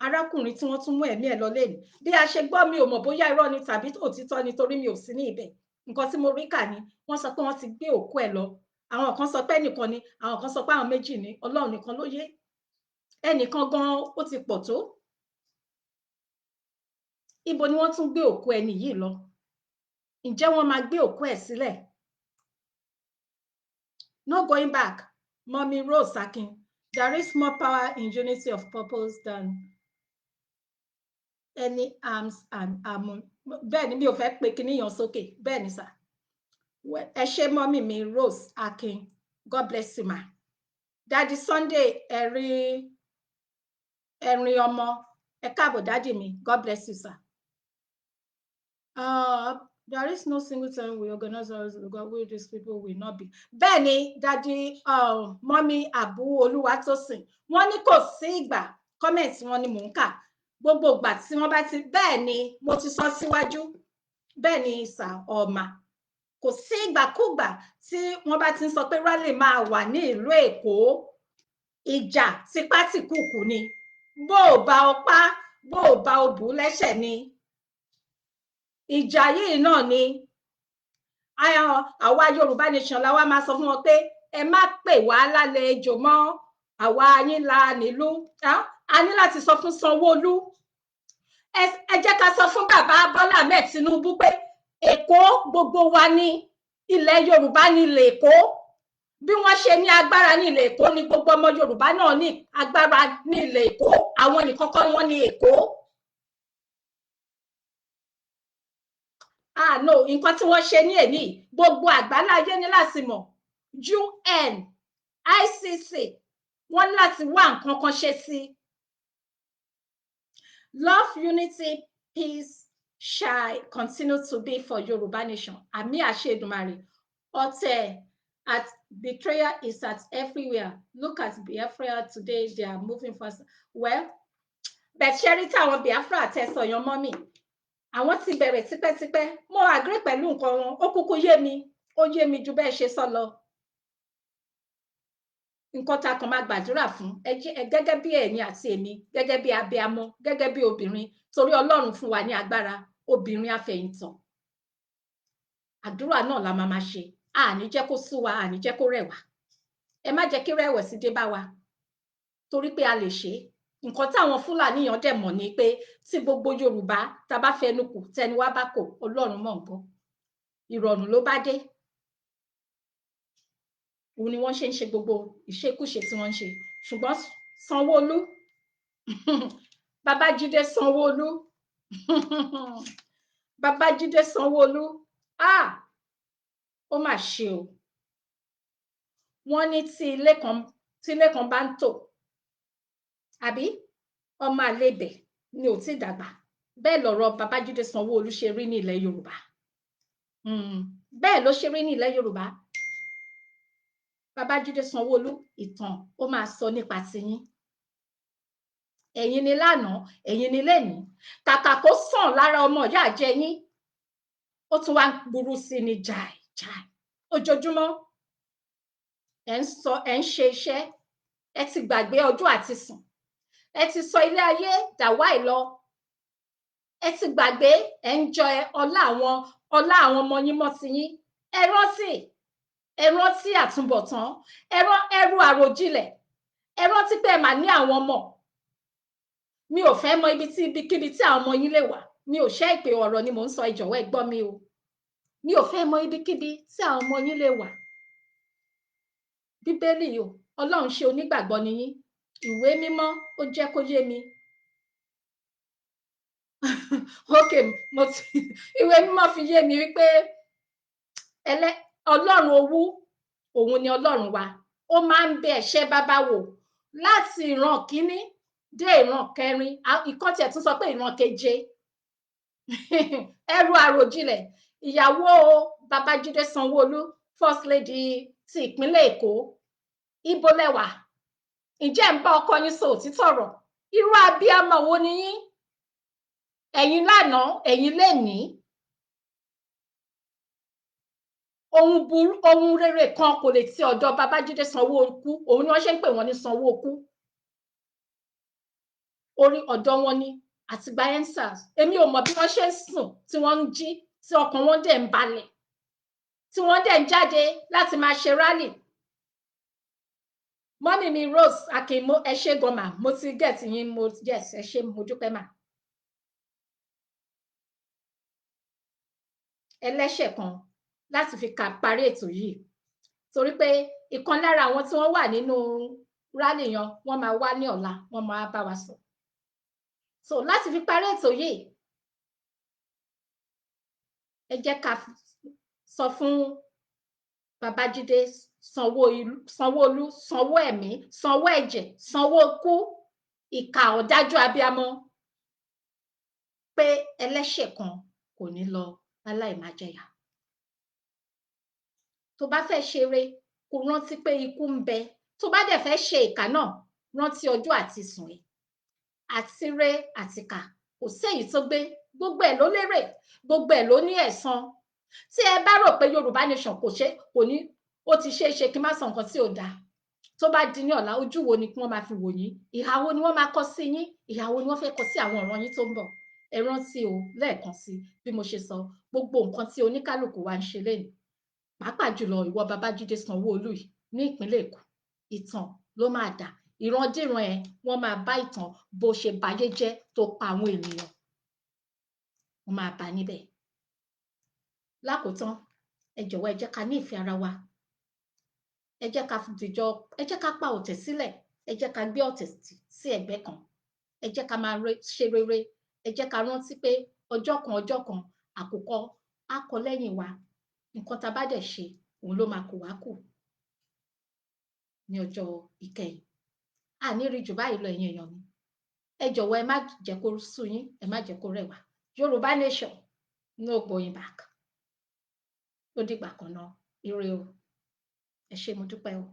arákùnrin tí wọ́n tún mú ẹ̀mí ẹ̀ lọ lẹ́nu. Bí a ṣe gbọ́, mi ò mọ̀ bóyá irọ́ ni tàbí òtítọ́ ni, torí mi ò sí ní ibẹ̀. Nǹkan tí mo rí kà ni wọ́n sọ pé wọ́n ti gbé òkú ẹ̀ lọ. Àwọn kan sọ pé ẹnìkan ni, àwọn kan sọ pé àwọn méjì ni. Ọlọ́run nìkan ló yé. Ẹnìkan gan ó ti pọ̀ tó. Ibo ni wọ́n tún gbé òkú ẹni yìí lọ? Ǹjẹ́ wọ́n máa gbé òkú ẹ̀ sílẹ̀? No going back. Mommy Rose Akin, there is more power in unity of purpose than any arms and ammo. Bẹ́ẹ̀ ni, mi ò fẹ́ pe kíní yan sókè. Bẹ́ẹ̀ ni sà. Ẹ ṣé mọ́mì mi Rose Akin, God bless you ma. Daddy Sunday ẹ̀rín ẹ̀rín ọmọ, ẹ káàbọ̀ daddy mi, God bless you sir. There is no single time we organize ourselves where these people will not be. Bẹ́ẹ̀ ni daddy, mọ́mí Àbú Olúwatósìn, wọ́n ní kò sí ìgbà, comment wọn ni mò ń kà, gbogbo ìgbà tí wọ́n bá ti, bẹ́ẹ̀ ni mo ti sọ síwájú, bẹ́ẹ̀ ni sà ọ̀ma. Kò sí ìgbàkúgbà tí wọ́n bá ti ń sọ pé rally máa wà ní ìlú Èkó, ìjà tipátìkùkù ni. Bó o bá o pa, bó o bá o bù lẹ́sẹ̀ ni. Ìjà yìí náà ni àwa Yorùbá Nation la wá máa sọ fún wọn pé ẹ má pè wá lálejò mọ́, àwa yín la nílùú. A ní láti sọ fún Sanwó-Olú, ẹ jẹ́ ká sọ fún bàbá Bọ́lá Ahmed Tinubu pé Èkó gbogbo wa ní, ilẹ̀ Yorùbá ní ilẹ̀ Èkó. Bí wọ́n ṣe ní agbára ní ilẹ̀ Èkó ni gbogbo ọmọ Yorùbá náà ní agbára ní ilẹ̀ Èkó. Àwọn nìkan kọ́ wọ́n ní Èkó. Ah no, nǹkan tí wọ́n ṣe ní èní gbogbo àgbáláyé ní láti mọ̀. UN, ICC, wọ́n ní láti wá nǹkan kan ṣe sí. Love, unity, peace shall continue to be for Yoruba Nation. Àmì àṣẹ Èdùmàrè. Ọ̀tẹ̀ at betrayal is at everywhere. Look at Biafra today, they are moving fast. Well, but ṣẹ́rí táwọn Biafra tẹ̀sán yan mọ́ mi, àwọn ti bẹ̀rẹ̀ tipẹ́tipẹ́. Mo agree pẹ̀lú nǹkan wọn, ó kúkú yé mi, ó yé mi ju bẹ́ẹ̀ ṣe sọ lọ. Nǹkan tá a kàn máa gbàdúrà fún ẹ gẹ́gẹ́ bí ẹ̀yin àti èmi, gẹ́gẹ́ bí abiamọ, gẹ́gẹ́ bí obìnrin, torí Ọlọ́run fún wa ní agbára obìnrin afẹ̀yìntàn. Àdúrà náà la máa máa ṣe. Àní jẹ́ kó sú wa, àní jẹ́ kó rẹ̀ wá. Ẹ má jẹ́ kí rẹ̀wẹ̀sì dé bá wa, torí pé a lè ṣe é. Nǹkan táwọn Fúlàní yàn dẹ̀ mọ̀ ni pé tí gbogbo Yorùbá tá bá fẹnu kò, tẹnu wá bá kò, Ọlọ́run mọ̀ ń gbọ́. Ìrọ̀rùn ló bá dé. Òun ni wọ́n ṣe ń ṣe gbogbo ìṣekúṣe tí wọ́n ń ṣe. Ṣùgbọ́n Sanwó-Olú, Babájídé Sanwó-Olú, Babájídé Sanwó-Olú, ah, ó mà ṣe o. Wọ́n ní tí ilé kan bá ń tò, àbí ọmọ àlebẹ̀ ni ò tí dàgbà. Bẹ́ẹ̀ lọ̀rọ̀ Babájídé Sanwó-Olú ṣe rí ní ilẹ̀ Yorùbá. Bẹ́ẹ̀ ló ṣe rí ní ilẹ̀ Yorùbá. Babájídé Sanwó-Olú, ìtàn ó máa sọ nípa tiyín. Ẹ̀yin ni lánàá, ẹ̀yin ni lẹ́nìí. Kàkà kó sàn lára ọmọ ìyá àjẹ yín, ó tún wá ń burú sí ni jàì jàì ojoojúmọ́. Ẹ̀ ń sọ, ẹ̀ ń ṣe iṣẹ́, ẹ ti gbàgbé ọjọ́ àti sùn, ẹ ti sọ ilé ayé dàwáì lọ, ẹ ti gbàgbé, ẹ ń jọ ọlá àwọn ọmọ yín mọ́ ti yín. Ẹ rántí, ẹ rántí àtúbọ̀tán, ẹ rán ẹrù àròjinlẹ̀, ẹ rántí pé ẹ mà ní àwọn ọmọ. Mi ò fẹ́ mọ ibi tí ibikíbi tí àwọn ọmọ yín lè wà. Mi ò ṣẹ́ ìpè ọ̀rọ̀ ni mò ń sọ, ẹ jọ̀wọ́ ẹ gbọ́ mi o. Mi ò fẹ́ mọ ibikíbi tí àwọn ọmọ yín lè wà. Bíbélì o, Ọlọ́run ṣe onígbàgbọ́ ni yín. Ìwé mímọ́ ó jẹ́ kó yé mi. Ok, mo ti ìwé mímọ́ fi yé mi wípé Ọlọ́run owú òun ni Ọlọ́run wa. Ó máa ń bẹ ẹ̀ṣẹ̀ bàbá wò láti ìran kínní dé ìran kẹrin. Ìkan tiẹ̀ tún sọ pé ìran keje. Ẹrù àròjinlẹ̀. Ìyàwó Babájídé Sanwó-Olú, First Lady ti ìpínlẹ̀ Èkó, ibo lẹ wà? Ǹjẹ́ ń bá ọkọ yín sọ òtítọ́ ọ̀rọ̀? Irú abiyamọ wo ni yín? Ẹ̀yin lánàá, ẹ̀yin lénìí. Ohun rere kan kò lè ti ọ̀dọ̀ Babájídé Sanwó-Olú, òun ni wọ́n ṣe ń pè wọ́n ní Sanwó-Okú. Orí ọ̀dọ̀ wọn ni àtìgbà EndSARS. Èmi ò mọ̀ bí wọ́n ṣe ń sùn tí wọ́n ń jí, tí ọkàn wọn dẹ̀ ń balẹ̀, tí wọ́n dẹ̀ ń jáde láti máa ṣe rally. Mọ́mì mi Rose Akinmo, ẹ ṣé gan mà, mo ti get yín, mo yes, ẹ ṣé, mo dúpẹ́ mà. Ẹlẹ́ṣẹ̀ kan láti fi kà parí ètò yìí, torí pé ìkan lára àwọn tí wọ́n wà nínú rally yẹn, wọ́n máa wá ní ọ̀la, wọ́n máa bá wa sọ. So láti fi parí ètò yìí, ẹ jẹ́ ká sọ fún Babájídé Sanwó-Olú, sanwó ẹ̀mí, sanwó ẹ̀jẹ̀, sanwó ikú, ìkà ọ̀dájú abiyamọ, pé ẹlẹ́ṣẹ̀ kan kò ní lọ láláì má jẹ̀yà. Tó bá fẹ́ ṣeré, kó rántí pé ikú ń bẹ. Tó bá dẹ̀ fẹ́ ṣe ìkà náà, rántí ọjọ́ àti sùn ẹ̀. Àtiré àtìkà, kò séyìí tó gbé, gbogbo ẹ̀ ló lérè, gbogbo ẹ̀ ló ní ẹ̀san. Tí ẹ bá rò pé Yorùbá Nation kò ṣe, kò ní, ó ti ṣeé ṣe kí n má sọ nǹkan tí ò dáa, tó bá di ní ọ̀la, ojú wo ni kí wọ́n máa fi wò yín? Ìhà wo ni wọ́n máa kọ sí yín? Ìhà wo ni wọ́n fẹ́ kọ sí àwọn ọ̀ràn yín tó ń bọ̀? Ẹ rántí o, lẹ́ẹ̀kan sí, bí mo ṣe sọ, gbogbo nǹkan tí oníkálukú wa ń ṣe lénìí, pàápàá jùlọ ìwọ Babájídé Sanwó-Olú yìí ní ìpínlẹ̀ Èkó, ìtàn ló máa dà. Ìrandíran ẹ, wọ́n máa bá ìtàn bó ṣe bayé jẹ́, tó pa àwọn ènìyàn, wọ́n máa bá níbẹ̀. Lákòótán, ẹ jọ̀wọ́, ẹ jẹ́ ká ní ìfẹ́ ara wa. Ẹ jẹ́ ká dìjọ, ẹ jẹ́ ká pa ọ̀tẹ̀ sílẹ̀, ẹ jẹ́ ká gbé ọ̀tẹ̀ sí ẹ̀gbẹ́ kan, ẹ jẹ́ ká máa ṣe rere. Ẹ jẹ́ ká rántí pé ọjọ́ kan, ọjọ́ kan, àkùkọ á kọ lẹ́yìn wa. Nǹkan tá a bá dẹ̀ ṣe, òun ló máa kù wá kù ní ọjọ́ ìkẹyìn. Àní rí jù báyìí lọ, ẹ̀yin èèyàn mi. Ẹ jọ̀wọ́, ẹ má jẹ́ kó sú yín, ẹ má jẹ́ kó rẹ̀ wá. Yorùbá Nation, no going back. Ó dìgbà kan náà, ire o. Ẹ ṣé, mo dúpẹ́ o.